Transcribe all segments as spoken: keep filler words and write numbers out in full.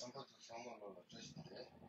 ཚང་མ་ཚོ་ཚང་མ་ལོ་ལ་བཀྲ་ཤིས་བདེ་ལེགས།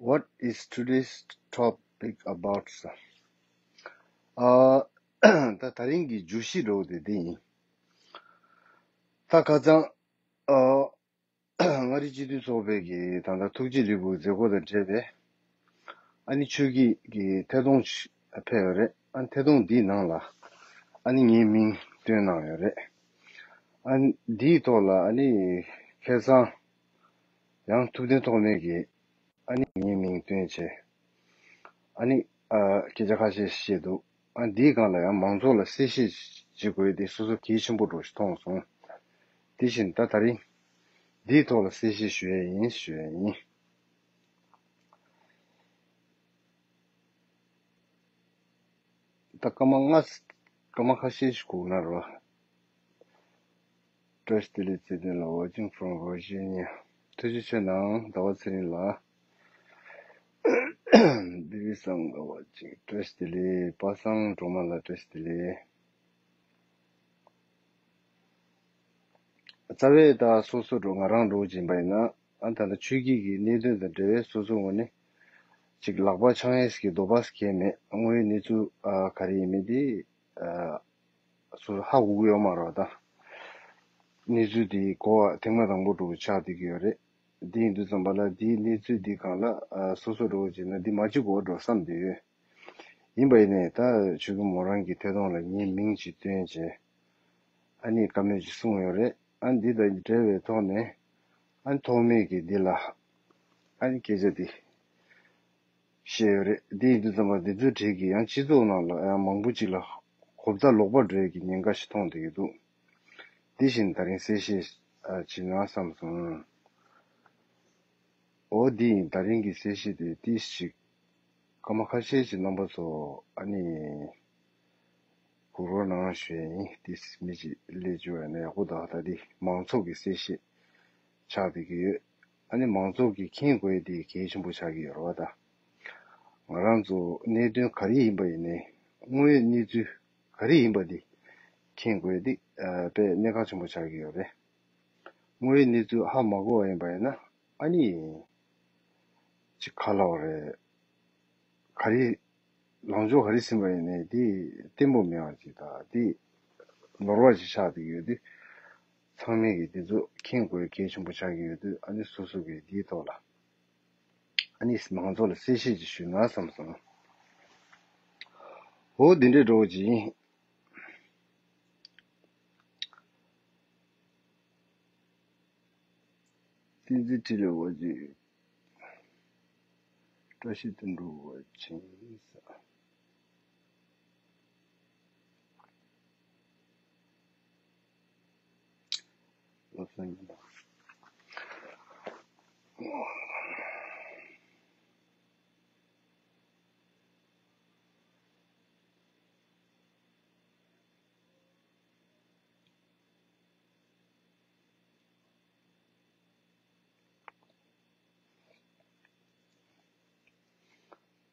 What is today's topic about, sir? ཨ། ད་དེ་རིང་གི་བརྗོད་གཞི་འདྲ་བོ་དེ་འདི་ཡིན། ད་ཁ་སང་ཨ། མངའ་རིས་སྤྱི་འཐུས་ཚོགས་པའི་གི་ད་ལྟ་ཐུགས་རྗེ་ལེགས་འབུལ་མཛད་སྒོ་དང་འབྲེལ་བའི་ཨ་ནི་ཆོས་བརྒྱུད་ཀྱི་ཐད་གཏོང་ཞིག་ཕེབས་ཡོད་རེད། ཨ་ནི་ཐད་གཏོང་འདིའི་ནང་ལ་ཨ་ནི་ངའི་མིང་བཏོན་གནང་ཡོད་རེད། ཨ་ནི་འདིའི་ཐོག་ལ་ཨ་ནི་ཁ་སང་ཡང་ཐུབ་བསྟན་ཐོགས་མེད་ཀྱིས་ཨ་ནི་ངའི་མིང་བཏོན་བྱས། ཨ་ནི་ཨ་སྐད་ཆ་ཁ་ཤས་བཤད་འདུག་ཨ་འདིའི་སྒང་ལ་ཡང་མང་ཚོགས་ལ་གསལ་བཤད་བྱེད་དགོས་དེ་སོ་སོ་གལ་ཆེན་པོ་འདྲ་ཞིག་མཐོང་སོང་། དེ་བཞིན་ད་དེ་རིང་འདིའི་ཐོག་ལ་གསལ་བཤད་ཞུ་ཡས་ཡིན་ཞུ་ཡས་ཡིན། ད་སྐར་མ་ལྔ། སྐར་མ་ཁ་ཤས་ཤིག་སྒུག་ན་རོ། བཀྲ་ཤིས་བདེ་ལེགས་ཚེ་བརྟན་ལགས། Watching from Virginia. ཐུགས་རྗེ་ཆེ་གནང་ཟླ་བ་ཚེ་རིང་ལགས། བི་བི་སང་ལགས། Watching. བཀྲ་ཤིས་བདེ་ལེགས། པ་སངས་སྒྲོལ་མ་ལགས་བཀྲ་ཤིས་བདེ་ལེགས། རྩ་བའི་ད་སོ་སོ་འགྲོ་ང་རང་འགྲོ་བཞིན་པ་ཡིན་ན་ཨ་ད་ལྟ་ཆོས་བརྒྱུད་ཀྱི་གནད་དོན་དང་འབྲེལ་བའི་སོ་སོ་ངོས་ནས་ཅིག་ལག་པ་འཆང་ཡས་ཀྱི་འདོད་པ་གང་ཡང་མེད། དངོས་ཡོད་གནས་ཚུལ་ཨ་ག་རེ་ཡིན་མིན་དེ་ཨ་སོ་སོ་ཧ་གོ་གི་ཡོད་མ་རེད་པ། ད་གནས་ཚུལ་དེ་གོ་བ་ཐེངས་མ་དང་པོ་འདྲ་བོ་ཆགས་བསྡད་ཀྱི་ཡོད་རེད། དེ་ཡིན་དུས་ཙམ་པ་ལ་དེའི་གནས་ཚུལ་འདི་སྒང་ལ་ཨ་སོ་སོ་འགྲོ་བ་བྱས་ན་འདི་མ་བྱེད་དགོས་འགྲོ་བསམ་བསྡད་ཡོད། ཡིན་པ་ཡིན་ནའི་ད་ཆོས་སྐྱོང་མོ་རང་གི་ཐད་གཏོང་ལ་ངའི་མིང་ཅིག་བཏོན་བྱས་ཨ་ནི་བཀའ་མོལ་ཅིག་གསུངས་ཡོད་རེད། ཨ་འདི་དང་འབྲེལ་བའི་ཐོག་ནས་ཨ་ཐོགས་མེད་ཀྱིས་འདི་ལ་ཨ་ནི་སྐད་ཆ་འདི་བཤད་ཡོད་རེད། འདི་ཡིན་དུས་ཙམ་པ་འདི་ཚོའི་གྲས་ཀྱིས་ཡང་སྤྱི་ཚོགས་ནང་ལ་ཡང་མང་པོ་ཅིག་ལ་གོ་བརྡ་ལོག་པ་འགྲོ་ཡས་ཀྱི་ཉེན་ཁ་ཞིག་མཐོང་བསྡད་ཀྱི་འདུག་དེ་བཞིན་ད་རིང་གསལ་བཤད་ཨ་བྱེད་ན་བསམ་སོང་། འོ་འདི་ཡིན། ད་རིང་གི་གསལ་བཤད་དེ་ཏིས་ཅིག་སྐར་མ་ཁ་ཤས་ཅིག་རྣམ་པ་ཚོ་ཨ་ནི་གུ་རོ་ནང་ཞུ་ཡས་ཡིན། ཏིས་མི་ཅིག་སླེབས་བཅུག་ཡ་ན་ཡག་པོ་འདུག་ད་འདི་མང་ཚོགས་ཀྱི་གསལ་བཤད་ཆགས་བསྡད་ཀྱི་ཡོད། ཨ་ནི་མང་ཚོགས་ཀྱིས་མཁྱེན་དགོས་ཡ་དེ་གལ་ཆེན་པོ་ཆགས་ཀྱི་ཡོད་རེད་པ། ད་ང་རང་ཚོ་གནད་དོན་ག་རེ་ཡིན་པ་ཡིན་ནའི་དངོས་ཡོད་གནས་ཚུལ་ག་རེ་ཡིན་པ་དེ་མཁྱེན་དགོས་ཡ་དེ་ཨ་དཔེ་གནད་འགག་ཆེན་པོ་ཆགས་ཀྱི་ཡོད་རེད། དངོས་ཡོད་གནས་ཚུལ་ཧ་མ་གོ་བ་ཡིན་པ་ཡིན་ན་ཨ་ནི་ཅིག་ཁ་ལོག་རེད། ག་རེ། ལངས་ཕྱོགས་ག་རེ་ཟིན་པ་ཡིན་ནའི་དེ་བརྟན་པོ་མེད་པ་ཅིག་དང་དེ་ནོར་བ་ཅིག་ཆགས་བསྡད་ཡོད་དུས། ཚང་མས་ཀྱིས་དེ་ཚོ་མཁྱེན་དགོས་གལ་ཆེན་པོ་ཆགས་ཀྱི་ཡོད་དུས་ཨ་ནི་སོ་སོ་གིས་དེའི་ཐོག་ལ་ཨ་ནི་མང་ཚོགས་ལ་གསལ་བཤད་ཅིག་ཞུས་ན་བསམ་སོང་། འོ་འདི་འདྲའི་འགྲོ་བ་ཅིག་ཡིན། བསྟན་འཛིན་འཕྲིན་ལས་དབུ་འབྱེད། བཀྲ་ཤིས་དོན་གྲུབ་དབུ་འབྱེད། བློ་བཟང་ཉི་མ།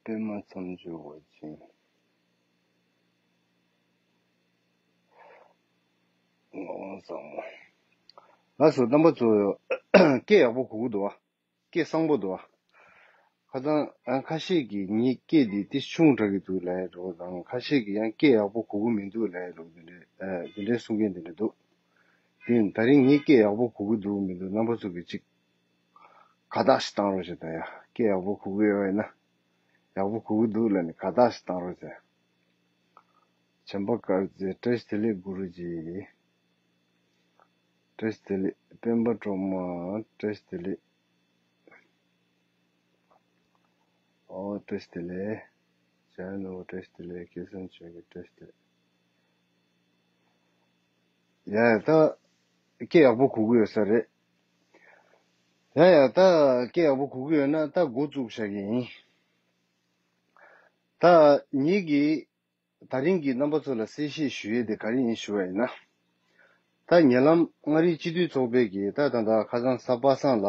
པད་མ་མཚམས་སྦྱོར་བ་ཅན། ངག་དབང་བཟང་མོ། ལགས་སོ། རྣམ་པ་ཚོ་སྐད་ཡག་པོ་གོ་གི་འདུག་བ། སྐད་གསང་པོ་འདུག་བ། ཁ་སང་ཨ་ཁ་ཤས་ཀྱིས་ངའི་སྐད་འདི་ཏི་ཆུང་དྲགས་ཀྱི་འདུག་ལབ་ཡ་འདྲ་བོ་དང་ཁ་ཤས་ཀྱིས་ཡང་སྐད་ཡག་པོ་གོ་གི་མི་འདུག་ལབ་ཡ་འདྲ་བོ་འདི་འདྲའི་ཨ་འདི་འདྲའི་གསུང་མཁན་འདི་འདྲ་འདུག་དེ་ཡིན་ད་རིང་ངའི་སྐད་ཡག་པོ་གོ་གི་འདུག་མི་འདུག་རྣམ་པ་ཚོ་གིས་ཅིག་ཁ་བརྡ་ཞིག་བཏང་རོགས་བྱེད་དང་ཡ། སྐད་ཡག་པོ་གོ་གི་ཡོད་པ་ཡིན་ན། ཡག་པོ་གོ་གི་འདུག་ལབ་ནས་དགའ་རྟགས་ཤིག་བཏང་རོགས་བྱས། བྱམས་པ་དཀར་མཛེས་བཀྲ་ཤིས་བདེ་ལེགས་གུ་རུ་ཇི། བཀྲ་ཤིས་བདེ་ལེགས་སྤེན་པ་སྒྲོལ་མ་བཀྲ་ཤིས་བདེ་ལེགས། ཨོ་བཀྲ་ཤིས་བདེ་ལེགས། ཇ་ནུ་བཀྲ་ཤིས་བདེ་ལེགས། སྐལ་བཟང་ཆོས་ཀྱི་བཀྲ་ཤིས་བདེ་ལེགས། ཡ་ཡ་ད་སྐད་ཡག་པོ་གོ་གི་ཡོད་ས་རེད། ཡ་ཡ་ད་སྐད་ཡག་པོ་གོ་གི་ཡོད་ན་ད་འགོ་བཙུགས་བཞག་གི་ཡིན། ད་ངེད་ཀྱིས་ད་རིང་གི་རྣམ་པ་ཚོ་ལ་གསལ་བཤད་ཞུ་ཡས་དེ་ག་རེ་ཡིན་ཞུ་བ་ཡིན་ན། ད་ཉེ་ལམ་མངའ་རིས་སྤྱི་འཐུས་ཚོགས་པའི་གི་ད་ད་ད་ཁ་སང་གཟའ་པ་སངས་ལ་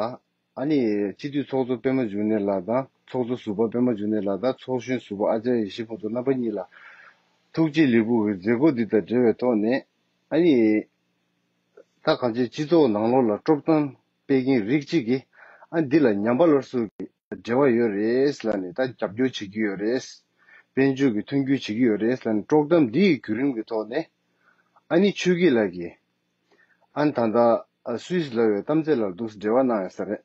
ཨ་ནི་སྤྱི་འཐུས་ཚོགས་གཙོ་པད་མ་འབྱུང་གནས་ལགས་དང་ཚོགས་གཙོ་ཟུར་པ་པད་མ་འབྱུང་གནས་ལགས་དང་ཚོགས་གཞོན་ཟུར་པ་ཨ་ཅར་ཡེ་ཤེས་ཕུན་ཚོགས་རྣམ་པ་གཉིས་ལ་ཐུགས་རྗེ་ལེགས་འབུལ་གྱི་མཛད་སྒོ་འདི་དང་འབྲེལ་བའི་ཐོག་ནས་ཨ་ནི་ད་གང་ཅི་སྤྱི་ཚོགས་ནང་ལོགས་ལ་དཀྲོག་གཏམ་སྤེལ་མཁན་རིགས་གཅིག་གིས་ཨ་འདི་ལ་ཉམས་པ་སླར་གསོ་གི་འབྲེལ་བ་ཡོད་རེད་ལབ་ནས་ད་རྒྱབ་སྐྱོར་བྱེད་ཀྱི་ཡོད་རེད། དཔལ་འབྱོར་གྱི་མཐུན་འགྱུར་བྱེད་ཀྱི་ཡོད་རེད་ལབ་ནས་དཀྲོག་གཏམ་འདི་ཡི་བརྒྱུད་རིམ་གྱི་ཐོག་ནས་ཨ་ནི་ཆོས་སྐྱིད་ལགས་ཀྱིས་ཨ་ནི་ད་ལྟ་སུད་སི་ལ་ཡོད་གཏམ་ཚེ་ལགས་འདུག་འབྲེལ་བ་གནང་ཡོད་ས་རེད།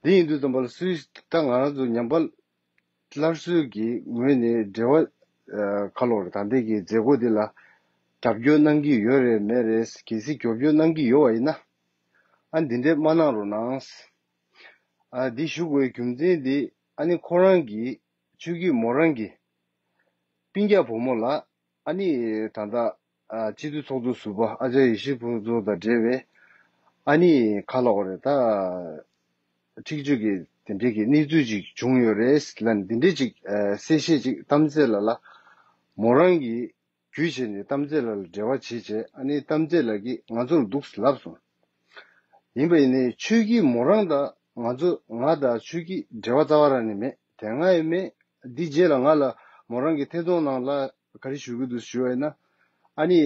འདི་ཡིན་དུས་ཙམ་པ་ལ་སུད་སི་ད་ང་རང་ཚོ་ཉམས་པ་སླར་གསོའི་གི་ངོས་ནས་འབྲེལ་བ་ཁ་ལོ་རེད། ད་ལྟའི་གི་མཛད་སྒོ་འདི་ལ་རྒྱབ་སྐྱོར་གནང་གི་ཡོད་རེད་མེད་རེད། གལ་སྲིད་རྒྱབ་སྐྱོར་གནང་གི་ཡོད་པ་ཡིན་ན་ཨ་འདི་འདྲས་མ་གནང་རོགས་གནང་། ཨ་འདི་ཞུ་དགོས་རྒྱུ་མཚན་འདི་ཨ་ནི་ཁོ་རང་གི་ཆོས་སྐྱིད་མོ་རང་གི་སྤུན་ཀྱག་བུ་མོ་ལ་ཨ་ནི་ད་ལྟ་ཨ་སྤྱི་འཐུས་ཚོགས་གཙོ་ཟུར་པ་ཨ་ཅག་ཡེ་ཤེས་ཕུན་ཚོགས་དང་འབྲེལ་བའི་ཨ་ནི་ཁ་ལོག་རེད་ད། འཁྲིག་སྤྱོད་ཀྱི་དེ་འདྲའི་གི་གནས་ཚུལ་ཅིག་བྱུང་ཡོད་རེད་ལབ་ནས་དེ་འདྲའི་ཅིག་ཨ་གསལ་བཤད་ཅིག་གཏམ་ཚེ་ལགས་ལ་མོ་རང་གིས་བརྒྱུད་བྱས་ནས་གཏམ་ཚེ་ལགས་ལ་འབྲེལ་བ་བྱེད་བྱས་ཨ་ནི་གཏམ་ཚེ་ལགས་ཀྱིས་ང་ཚོར་འདུག་ལབ་སོང་། ཡིན་པ་ཡིན་ནའི་ཆོས་སྐྱིད་མོ་རང་དང་ང་ཚོ་ང་དང་ཆོས་སྐྱིད་འབྲེལ་བ་རྩ་བ་རང་ནས་མེད། དེ་སྔ་ཡོད་མེད། འདི་རྗེས་ལ་ང་ལ་མོ་རང་གི་ཐད་གཏོང་ནང་ལ་ག་རེ་ཞུ་གི་འདུག་ཞུ་བ་ཡིན་ན། ཨ་ནི་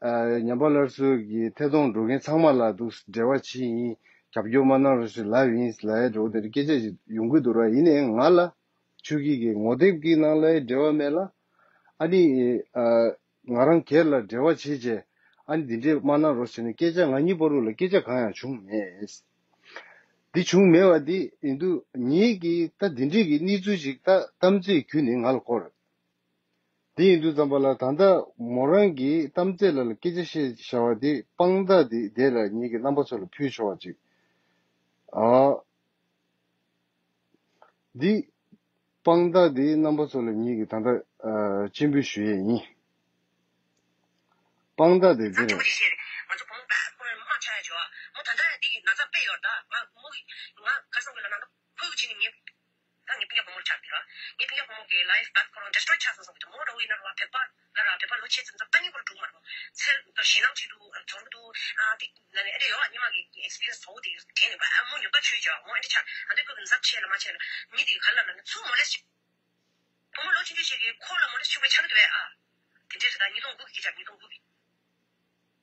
ཨ་ཉམས་པ་སླར་གསོའི་གི་ཐད་གཏོང་འགྲོ་མཁན་ཚང་མ་ལ་འདུག་འབྲེལ་བ་བྱེད་ཡིན། རྒྱབ་སྐྱོར་མ་གནང་རོགས་ཞེས་ལབ་ཡིན་ལབ་ཡ་འགྲོ་དེ་སྐད་ཆ་ཞིག་ཡོང་གི་འདུག་ར། ཡིན་ནའི་ང་ལ་ཆོས་སྐྱིད་ཀྱི་ངོ་དེབ་ཀྱི་ནང་ལ་འབྲེལ་བ་མེད་ལ། ཨ་ནི་ཨ་ང་རང་སྒེར་ལ་འབྲེལ་བ་བྱེད་བྱས་ཨ་ནི་འདི་འདྲས་མ་གནང་རོགས་ཞེས་ནས་སྐད་ཆ་ང་གཉིས་བར་དུ་ལ་སྐད་ཆ་གང་ཡང་བྱུང་མེད། འདི་བྱུང་མེད་པ་འདི་ཡིན་དུས་ངེད་ཀྱིས་ད་འདི་འདྲས་ཀྱི་གནས་ཚུལ་ཞིག་ད་གཏམ་ཚེ་བརྒྱུད་ནས་ང་ལ་བསྐོར། དེ་ཡིན་དུས་ཙམ་པ་ལ་ད་ལྟ་མོ་རང་གིས་གཏམ་ཚེ་ལགས་ལ་སྐད་ཆ་བཤད་བྱ་བ་དེ་དཔང་རྟགས་དེ་དེ་ལ་ངེད་ཀྱི་རྣམ་པ་ཚོ་ལ་ཕུལ་ཆོག་པ་ཅིག་ཨ། འདི་དཔང་རྟགས་དེ་རྣམ་པ་ཚོ་ལ་ངེད་ཀྱི་ད་ལྟ་ཨ་སྤྱན་འབུལ་ཞུ་ཡས་ཡིན། དཔང་རྟགས་དེ་འདི་རེད། ང་ཚོ་བུ་མོ་བས་ཁོ་རང་མ་ཆགས་ཡ་བྱོས་ཨ། མོ་ད་ལྟ་འདི་གི་ན་ཚ་དཔེ་ཡོད་ད། ང་མོ་གི་ང་ཁ་སང་གི་ལ་ན་ད་ཁོའི་གི་ཕྱི་ནས་ངས། ད་ངའི་སྤུན་ཀྱག་བུ་མོར་ཆགས་འདི་ར། ངའི་སྤུན་ཀྱག་བུ་མོ་གི་life path ཁོ་རང་destroy ཆགས་སོང་སོང་གི་འདུག་མོ་ར་བའི་ན་ར་བ་བོད་པ་ལ་ར་བོད་པ་ལོ་ཆེ་ཙམ་ཙམ་ལྟ་ཉན་ཁོ་ར་འགྲོ་གི་མ་རེད་མོ། ཚེ་ལ་ཞེད་སྣང་བྱེད་འདུག་ཚོར་གི་འདུག་ཨ་དེ་ལ་ནི་ཨེ་འདྲ་ཡོད་ཨ། ཉི་མ་གི་experience ཚོ་དེ་གས་ནི་བ་ཨ་མོ་ཉོབ་ད་ཆོས་ཅོ་མོ་ཨེ་འདྲ་ཆགས་ཨ་འདི་ཁོ་གི་མཛའ་ཆེ་ལ་མ་ཆེ་ལ་མི་དེ་ག་ལ་ལ་ནི་ཚུར་མོ་ལེ་ཆེ། བུ་མོ་ལོ་ཆུང་ཆུང་ཞིག་གིས་ཁོ་ལ་མོ་ལེ་ཆུང་བའི་ཆགས་འདུག་བས་ཨ། དེ་འདྲ་རེད་ད་ཉིས་སྟོང་དགུ་གི་སྐད་ཆ་ཉིས་སྟོང་དགུ་གི།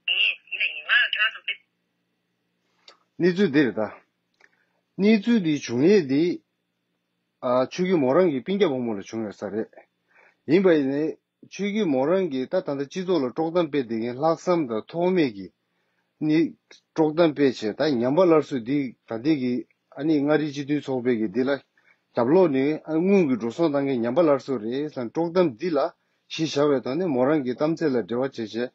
ཨེ་ཡིན་ལ་ཡིན་ང་ལ་ཁྱེད་རང་ཚོ་དཔེ། གནས་ཚུལ་འདི་རེད་ད། གནས་ཚུལ་འདི་བྱུང་ཡས་འདི། ཨ་ཆོས་སྐྱིད་མོ་རང་གི་སྤུན་ཀྱག་བུ་མོ་ལ་བྱུང་ཡོད་ས་རེད། ཡིན་པ་ཡིན་ནའི་ཆོས་སྐྱིད་མོ་རང་གིས་ད་ད་ལྟ་སྤྱི་ཚོགས་ལ་དཀྲོག་གཏམ་སྤེལ་བསྡད་མཁན་ལྷག་བསམ་དང་ཐོགས་མེད་ཀྱི་ནི་དཀྲོག་གཏམ་སྤེལ་བྱས་ད་ཉམས་པ་སླར་གསོ་འདི་ད་ལྟའི་གི་ཨ་ནི་མངའ་རིས་སྤྱི་མཐུན་ཚོགས་པའི་གི་འདི་ལ་རྒྱབ་ལོགས་ནས་ཨ་དངུལ་གྱི་འགྲོ་སོང་བཏང་མཁན་ཉམས་པ་སླར་གསོ་རེད་ཟེར་དཀྲོག་གཏམ་འདི་ལ་གཞི་བཞག་པའི་ཐོག་ནས་མོ་རང་གི་གཏམ་ཚད་ལ་འབྲེལ་བ་བྱས་བྱས་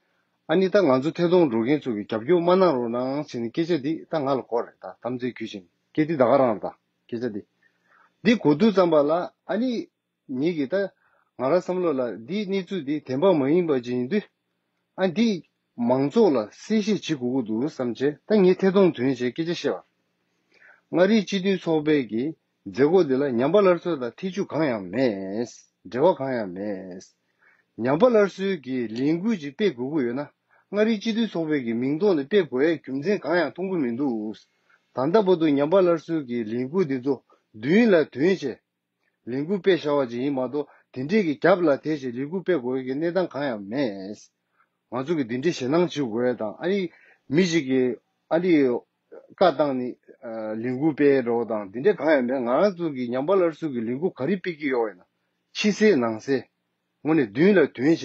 ཨ་ནི་ད་ང་ཚོ་ཐད་གཏོང་འགྲོ་མཁན་ཚོ་གི་རྒྱབ་སྐྱོར་མ་གནང་རོགས་གནང་ཟེར་ནས་སྐད་ཆ་འདི་ད་ང་ལ་གོ་རེད་ད་གཏམ་ཚད་བརྒྱུད་བྱས་ནས་སྐད་འདི་ད་ག་རང་རེད་ད་སྐད་ཆ་འདི། འདི་གོ་དུས་ཙམ་པ་ལ་ཨ་ནི། ངེད་ཀྱིས་ད་ང་རང་བསམ་བློ་ལ་འདིའི་གནས་ཚུལ་འདི་བདེན་པ་མ་ཡིན་པ་ཅིག་ཡིན་དུས། ཨ་འདི་མང་ཚོགས་ལ་གསལ་བཤད་བྱེད་དགོས་ཀྱི་འདུག་བསམ་བྱས་ད་ངས་ཐད་གཏོང་དོན་བྱས་སྐད་ཆ་བཤད་པ། མངའ་རིས་སྤྱི་མཐུན་ཚོགས་པའི་གི་མཛད་སྒོ་འདི་ལ་ཉམས་པ་སླར་གསོ་དང་ཐེ་བྱུས་གང་ཡང་མེད། འབྲེལ་བ་གང་ཡང་མེད། ཉམས་པ་སླར་གསོའི་གི་ལས་འགུལ་ཅིག་སྤེལ་དགོས་ཀྱི་ཡོད་ན་མངའ་རིས་སྤྱི་མཐུན་ཚོགས་པའི་གི་མིང་ཐོག་ནས་སྤེལ་དགོས་ཡའི་རྒྱུ་མཚན་གང་ཡང་མཐོང་གི་མི་འདུག་ད་ལྟ་བར་དུ་ཉམས་པ་སླར་གསོའི་གི་ལས་འགུལ་འདི་ཚོ་མདུན་ལ་དོན་བྱས། ལས་འགུལ་སྤེལ་བྱ་བ་ཅིག་ཡིན་མ་གཏོགས་དེ་འདྲས་ཀྱི་རྒྱབ་ལ་དེ་བྱས་ལས་འགུལ་སྤེལ་དགོས་ཀྱི་གནས་སྟངས་གང་ཡང་མེད། ང་ཚོ་གི་འདི་འདྲས་ཞེད་སྣང་བྱེད་དགོས་ཡ་དང་ཨ་ནི་མི་ཞིག་གིས་ཨ་ནི་བཀའ་བཏང་ནི་ལས་འགུལ་སྤེལ་རོགས་དང་འདི་འདྲས་གང་ཡང་མེད། ང་རང་ཚོ་གི་ཉམས་པ་སླར་གསོ་གི་ལས་འགུལ་ག་རེ་སྤེལ་གྱི་ཡོད་ཡིན་ན་ཕྱི་གསལ་ནང་གསལ་དངོས་གནས་མདུན་ལ་དོན་བྱས་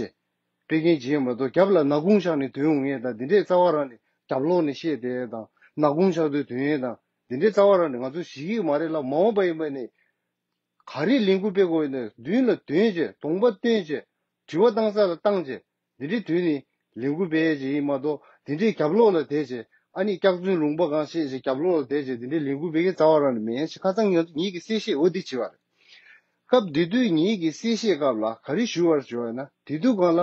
སྤེལ་མཁན་ཅིག་ཡིན་མ་གཏོགས་རྒྱབ་ལ་ནག་ཁུང་བཞག་ནས་དོན་ཡོང་ཡས་དང་འདི་འདྲས་རྩ་བ་རང་ནས་རྒྱབ་ལོག་ནས་བཤད་བསྡད་ཡས་དང་ནག་ཁུང་བཞག་དུས་དོན་ཡས་དང་འདི་འདྲས་རྩ་བ་རང་ནས་ང་ཚོ་ཞིག་གི་མ་རེད་ལ་མ་འོངས་པ་ཡིན་པ་ནས། ག་རེ་ལས་འགུལ་སྤེལ་དགོས་ཡིན་ན་མདུན་ལ་འདོན་བྱས། གདོང་པ་སྟོན་བྱས། དྲི་བ་བཏང་ས་ལ་བཏང་བྱས། འདི་འདྲའི་དུས་ནི་ལས་འགུལ་སྤེལ་ཡས་ཅིག་ཡིན་མ་གཏོགས། དེ་འདྲའི་རྒྱབ་ལོགས་ལ་བསྡད་བྱས། ཨ་ནི་སྐྱག་རྫུན་ལུང་པ་གང་བཤད་བྱས། རྒྱབ་ལོགས་ལ་བསྡད་བྱས། དེ་འདྲའི་ལས་འགུལ་སྤེལ་མཁན་རྩ་བ་རང་ནས་མེད། ཁ་སང་ངེད་ཀྱིས་གསལ་བཤད་འོ་འདི་བྱས་པ་རེད། སྐབས་དེ་དུས་ངེད་ཀྱིས་གསལ་བཤད་སྐབས་ལ་ག་རེ་ཞུ་བར་ཞུ་བ་ཡིན་ན། དེ་དུས་སྒང་ལ་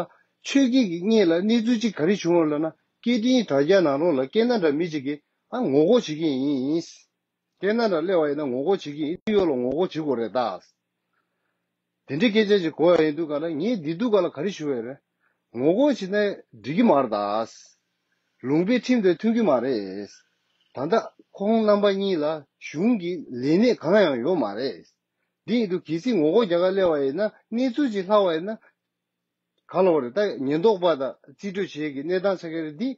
ཆོས་སྐད་ཀྱི་སྔོན་ལ་གནས་ཚུལ་གཅིག་ག་རེ་བྱུང་བ་ལབ་ན། སྐད་འཕྲིན་དྲ་རྒྱ་ནང་ལོགས་ལ་སྐད་ན་འདྲ་མི་གཅིག་གིས་ཨ་ངོ་རྒོལ་བྱེད་ཀྱི་ཡིན། སྐད་ན་འདྲ་སླེབས་པ་ཡིན་ན་ངོ་རྒོལ་བྱེད་ཀྱི་ཡིན། དེ་ཡོད་ལ་ངོ་རྒོལ་བྱེད་དགོས་རེད་ད། དེ་འདྲའི་སྐད་ཆ་ཅིག་གོ་ཡ་ཡིན་དུས་སྒང་ལ། ངས་འདི་དུས་སྒང་ལ་ག་རེ་ཞུ་བ་རེད། ངོ་རྒོལ་བྱེད་ན་འགྲིག་གི་མ་རེད་ད། ལུང་པའི་ཁྲིམས་དང་མཐུན་གྱི་མ་རེད། ད་ལྟ་ཁོང་རྣམ་པ་གཉིས་ལ་གཞུང་གི་ལས་གནས་གང་ཡང་ཡོད་མ་རེད། འདི་ཡིན་དུས་གལ་སྲིད་ངོ་རྒོལ་རྒྱག་ག་སླེབས་པ་ཡིན་ན། གནས་ཚུལ་ཅིག་ལྷག་པ་ཡིན་ན། ག་ལབ་དགོས་རེད། ད་ཉེན་རྟོག་པ་དང་རྩིས་སྤྲོད་བྱེད་ཀྱི་གནས་སྟངས་ཆགས་ཀྱི་རེད། འདི་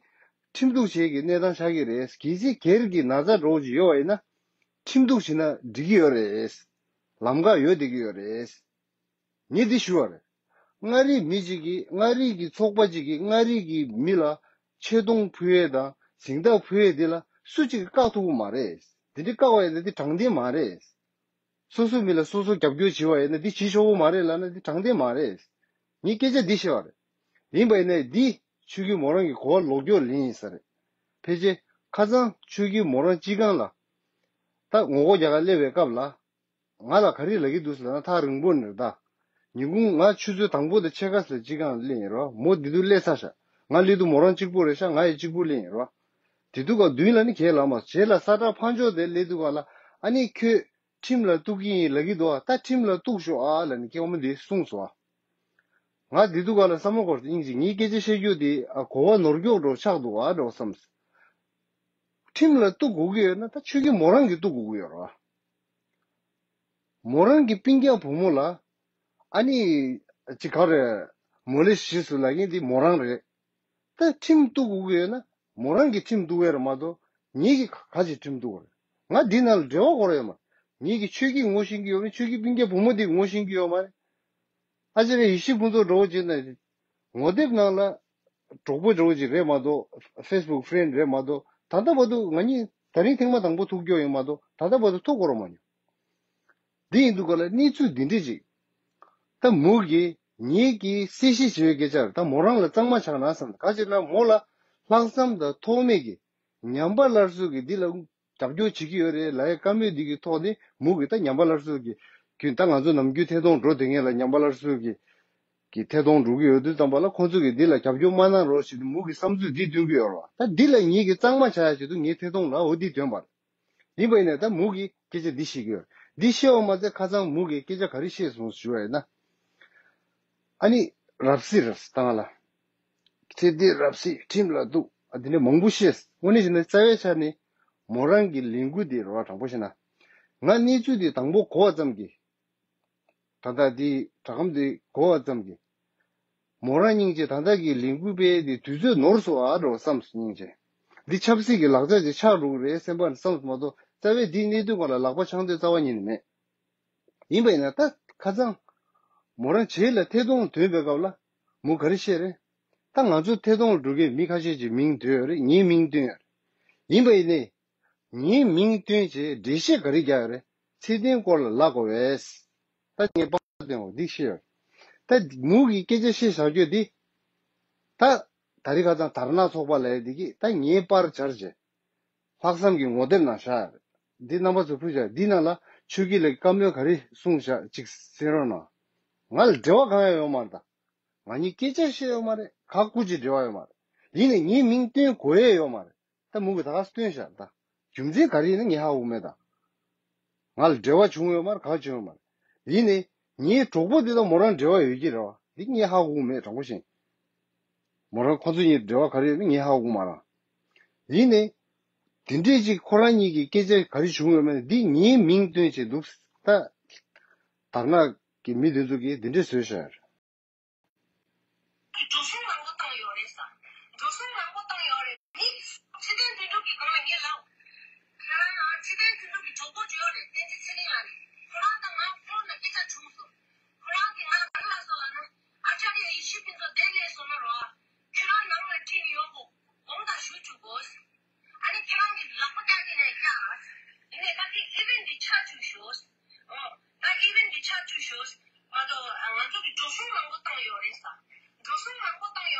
ཁྲིམས་གཏུག་བྱེད་ཀྱི་གནས་སྟངས་ཆགས་ཀྱི་རེད། གལ་སྲིད་སྒེར་གྱི་ན་ཚ་འདྲ་བོ་ཅིག་ཡོད་པ་ཡིན་ན། ཁྲིམས་གཏུག་བྱེད་ན་འགྲིག་གི་ཡོད་རེད། ལམ་ཁ་ཡོད་བསྡད་ཀྱི་ཡོད་རེད། ངས་འདི་ཞུ་བ་རེད། མངའ་རིས་མི་གཅིག་གིས། མངའ་རིས་ཀྱི་ཚོགས་པ་གཅིག་གིས་མངའ་རིས་ཀྱི་མི་ལ་ཆེ་མཐོང་ཕུལ་ཡས་དང་གཟེངས་རྟགས་ཕུལ་ཡས་འདི་ལ་སུ་གཅིག་གིས་བཀག་ཐུབ་ཀྱི་མ་རེད། འདི་འདྲ་བཀག་པ་ཡིན་ན་འདི་དྲང་བདེན་མ་རེད། སོ་སོའི་མི་ལ་སོ་སོ་རྒྱབ་སྐྱོར་བྱེད་པ་ཡིན་ན་འདི་བྱེད་ཆོག་གི་མ་རེད་ལབ་ན་འདི་དྲང་བདེན་མ་རེད། ངས་སྐད་ཆ་འདི་བཤད་པ་རེད། ཡིན་པ་ཡིན་ནའི་འདི་ཆོས་སྐྱིད་མོ་རང་གི་གོ་བ་ལོག་སྐྱོར་ལེན་ཡིན་ས་རེད། ཕལ་ཆེར་ཁ་སང་ཆོས་སྐྱིད་མོ་རང་སྤྱི་ཁང་ལ་ད་ངོ་རྒོལ་རྒྱག་ག་སླེབས་པའི་སྐབས་ལ། ང་ལ་ག་རེ་ལབ་ཀྱི་འདུག་ཟེར་ན། ཐག་རིང་པོ་ནས་རེད་ད། ཉིན་གུང་ང་ཆུ་ཚོད་དང་པོ་དང་ཕྱེད་ཀ་ཙམ་སྤྱི་ཁང་ལ་སླེབས་ཡིན་རོ། མོ་འདི་དུས་སླེབས་ཚར་ཤག་ང་སླེབས་དུས་མོ་རང་གཅིག་པུ་རེད་ཤག་ང་ཡང་གཅིག་པུ་སླེབས་ཡིན་རོ། དེ་དུས་ཀ་མདུན་ལ་ནི་གས་ལ་མ་སོང་། རྗེས་ལ་ས་བཀྲ་ཕར་ཕྱོགས་དེ་སླེབས་དུས་ཀ་ལ། ཨ་ནི་ཁྱོད་ཁྲིམས་ལ་གཏུག་གི་ཡིན་ལབ་ཀྱི་འདུག་ཨ། ད་ཁྲིམས་ལ་གཏུག་ཤོག་ཨ་ལབ་ནས་སྐྱེ་བོ་མོ་འདིས་གསུངས་སོང་ཨ། ང་འདི་དུས་ཀ་ལ་བསམ་བློ་འཁོར་ཏེ། སྙིང་རྗེ། ངས་སྐད་ཆ་བཤད་རྒྱུ་དེ་ཨ་གོ་བ་ནོར་འཁྱོག་འདྲ་ཆགས་འདུག་ཨ་འདྲ་བསམ། ཁྲིམས་ལ་གཏུག་དགོས་ཀྱི་ཡོད་ན་ད་ཆོས་སྐྱིད་མོ་རང་གིས་གཏུག་དགོས་ཀྱི་ཡོད་རེད་བ། མོ་རང་གི་སྤུན་ཀྱག་བུ་མོ་ལ་ཨ་ནི་ཅི་ག་རེ་མོ་ལེ་ཤི་སུ་ལབ་མཁན་འདི་མོ་རང་རེད། ད་ཁྲིམས་གཏུག་དགོས་ཀྱི་ཡོད་ན་མོ་རང་གིས་ཁྲིམས་གཏུག་ཡས་རེད་མ་གཏོགས་ངེད་ཀྱིས་ག་ག་ཅིག་ཁྲིམས་གཏུག་དགོས་རེད། ང་འདི་ནང་ལ་འབྲེལ་བ་དགོས་རེད་ཡོད་མ་རེད། ངེད་ཀྱིས་ཆོས་སྐྱིད་ངོ་ཤེས་ཀྱི་ཡོད་མ་རེད། ཆོས་སྐྱིད་སྤུན་ཀྱག་བུ་མོ་འདི་ངོ་ཤེས་ཀྱི་ཡོད་མ་རེད། ཨ་ཅེ་རེ་ཡེ་ཤེས་ཕུན་ཚོགས་འདྲ་བོ་བྱས་ན་ངོ་དེབ་ནང་ལ་གྲོགས་པོ་འདྲ་བོ་ཅིག་རེད་མ་གཏོགས། ཕེ་སི་བུག་ཕི་རེན་ཌི་རེད་མ་གཏོགས། ད་ལྟ་བར་དུ་ང་གཉིས་དེ་རིང་ཐེངས་མ་དང་པོ་ཐུག་རྒྱུ་ཡིན་མ་གཏོགས་ད་ལྟ་བར་དུ་ཐུག་དགོས་རོགས་མ་མྱོང་། འདི་ཡིན་དུས་ཀ་ལ་གནས་ཚུལ་འདི་འདྲ་ཅིག་ད་མོ་གིས་ངེད་ཀྱིས་གསལ་བཤད་བྱེད་པའི་སྐད་ཆ་རེད། ད་མོ་རང་ལ་གཙང་མ་ཆགས་ན་བསམ། ག་ཅིག་ན་མོ་ལ་ལྷག་བསམ་དང་ཐོགས་མེད་ཀྱི་ཉམས་པ་སླར་གསོ་གི་འདི་ལ་རྒྱབ་སྐྱོར་བྱེད་ཀྱི་ཡོད་རེད་ལབ་ཡའི་བཀའ་མོལ་འདི་གི་ཐོག་ནས་མོ་གིས་ད་ཉམས་པ་སླར་གསོ་གི་རྒྱུན། ད་ང་ཚོ་ནམ་རྒྱུན་ཐད་གཏོང་འགྲོ་བསྡད་མཁན་ལ་ཉམས་པ་སླར་གསོ་གི་གི་ཐད་གཏོང་འགྲོ་གི་ཡོད་དུས་ཙམ་པ་ལ། ཁོང་ཚོ་གིས་འདི་ལ་རྒྱབ་སྐྱོར་མ་གནང་རོགས་ཞེས་མོ་གི་བསམ་ཚུལ་འདི་འདོན་གྱི་ཡོད་རེད་བ། ད་འདི་ལ་ངེད་ཀྱིས་གཙང་མ་ཆགས་ཡ་ཆེད་དུ་ངས་ཐད་གཏོང་ལ་འོ་འདི་འདོན་པ་རེད། ཡིན་པ་ཡིན་ནའི་ད་མོ་གིས་སྐད་ཆ་འདི་བཤད་ཀྱི་ཡོད་རེད། འདི་བཤད་པ་མ་ཚད་ཁ་སང་མོ་གིས་སྐད་ཆ་ག་རེ་བཤད་སོང་ཞུ་བ་ཡིན་ན། ཨ་ནི་རབ་སྲིད་རེད་ད་ང་ལ། ཚེ་འདི་རབ་སྲིད། ཁྲིམས་ལ་གཏུག་ཨ་འདི་འདྲ་མང་པོ་བཤད། དངོས་གནས་བྱས་ན་རྩ་བའི་ཆ་ནས་མོ་རང་གི་ལས་འགུལ་འདི་རེད་བ། དྲང་པོ་བཤད་ན་ང་གནས་ཚུལ་འདི་དང་པོ་གོ་བ་ཙམ་གྱིས། ད་ལྟ་འདི་སྒྲ་སྒམ་འདི་གོ་བ་ཙམ་གྱིས། མོ་རང་སྙིང་རྗེ། ད་ལྟ་གི་ལས་འགུལ་སྤེལ་ཏེ་དུས་ཚོད་ནོར་སོང་ཨ་འགྲོ་བསམས་སོང་སྙིང་རྗེ། འདི་ཆབ་སྲིད་ཀྱི་ལག་ཆ་ཅིག་ཆགས་འགྲོ་གི་རེད་སེམས་པ་ནས་བསམས་སོང་མ་གཏོགས་རྩ་བའི་འདིའི་གནད་དོན་སྒང་ལ་ལག་པ་འཆང་འདོད་རྩ་བ་ཉིད་ནས་མེད། ཡིན་པ་ཡིན་ན་ད་ཁ་སང་མོ་རང་རྗེས་ལ་ཐད་གཏོང་ཐོན་པའི་སྐབས་ལ་མོ་ག་རེ་བཤད་རེད། ད་ང་ཚོ་ཐད་གཏོང་ལ་འགྲོ་མཁན་མི་ཁ་ཤས་ཀྱི་མིང་འདོན་ཡོད་རེད། ངའི་མིང་བཏོན་ཡོད་རེད། ཡིན་པ་ཡིན་ནའི། ངའི་མིང་བཏོན་བྱས་འགྲེལ་བཤད་ག་རེ་རྒྱག་ཡོད་རེད། ཚེ་བརྟན་སྐོར་ལ་ལབ་དགོས་པས། ད་ངས་པར་བཏོན་འོ་འདི་བཤད་ཡོད། ད་མོ་གིས་སྐད་ཆ་བཤད་བཞག་རྒྱུ་འདི། ད་ད་རེས་ཁ་སང་དར་ནག་ཚོགས་པ་ལབ་ཡ་འདི་གིས་ད་ངའི་པར་སྦྱར་བྱས། ལྷག་བསམ་གྱི་ངོ་དེབ་ནང་བཞག་ཡོད་རེད། འདི་རྣམ་པ་ཚོ་ཕུལ་བྱས། འདི་ནང་ལ་ཆོས་སྐྱིད་ལགས་ཀྱིས་བཀའ་མོལ་ག་རེ་གསུངས་བཞག་ཅིག་གསན་རོགས་གནང་། ང་ལ་འབྲེལ་བ་གང་ཡང་ཡོད་མ་རེད་ད། ང་གཉིས་སྐད་ཆ་བཤད་ཡོད་མ་རེད། ག་སྐུ་མཁྱེན་འབྲེལ་བ་ཡོད་མ་རེད། ཡིན་ནའི་ངའི་མིང་བཏོན་དགོས་ཡས་ཡོད་མ་རེད། ད་མོ་གིས་ད་ག་སེ་བཏོན་བཞག་ད། རྒྱུ་མཚན་ག་རེ་ཡིན་ན་ངས་ཧ་གོ་མེད་ད། ང་ལ་འབྲེལ་བ་བྱུང་ཡོད་མ་རེད། ག་བྱུང་ཡོད་མ་རེད། ཡིན་ནའི་ངའི་གྲོགས་པོ་འདི་དང་མོ་རང་འབྲེལ་བ་ཡོད་ཀྱི་རེད་བ། འདི་ངས་ཧ་གོ་མེད་དྲང་པོ་བཤད། མོ་རང་ཁོ་ཚོ་གཉིས་འབྲེལ་བ་ག་རེ་ཡོད་ན་ངས་ཧ་གོ་མ་རེད། ཡིན་ནའི་དེ་འདྲས་ཅིག་ཁོ་རང་གཉིས་ཀྱི་སྐད་ཆ་ག་རེ་བྱུང་ཡོད་མེད་འདི་ངའི་མིང་བཏོན་བྱས་འདུག་ད་དར་ནག་གི་མི་འདི་ཚོ་གིས་འདི་འདྲས་བཟོས་བཞག་ཡོད་རེད། གི་འགྲོ་སོང་མང་པོ་བཏང་ཡོད་རེད་ས། འགྲོ་སོང་མང་པོ་བཏང་ཡོད་རེད། མི་ཕྱི་རྟེན་དོན་གྲུབ་ཀྱི་སྒང་ལ་ངས་ལབ། ཁྱེད་རང་ཡང་ཕྱི་རྟེན་དོན་གྲུབ་ཀྱི་གྲོགས་པོ་ཅིག་ཡོད་རེད། བསྟན་འཛིན་ཚེ་རིང་ལགས་རེད། ཁོ་རང་དང་ང་ཕོན་ལ་སྐད་ཆ་བྱུང་སོང་། ཁོ་རང་གིས་ང་ལ་ག་རེ་ལབ་སོང་ལབ་ན། ཨ་ཅཱརྱ་ཡེ་ཤེས་ཕུན་ཚོགས་འདིར་སླེབས་སོང་ན་རོ། ཁྱེད་རང་ནང་ལ་ཁྲིད་ཡོང་གོ། དགོངས་དག་ཞུ་བཅུག་གོ། ཨ་ནི་ཁྱེད་རང་གི་ལག་པ་བཀྱག་གི་ནས་བཀྱག་ཡིན་ནའི་ད་དེ་ཨི་ཝེན་ཊི་འདི་ཆགས་བཅུག་ཤོག་ཨོ། ད་ཨི་ཝེན་ཊི་འདི་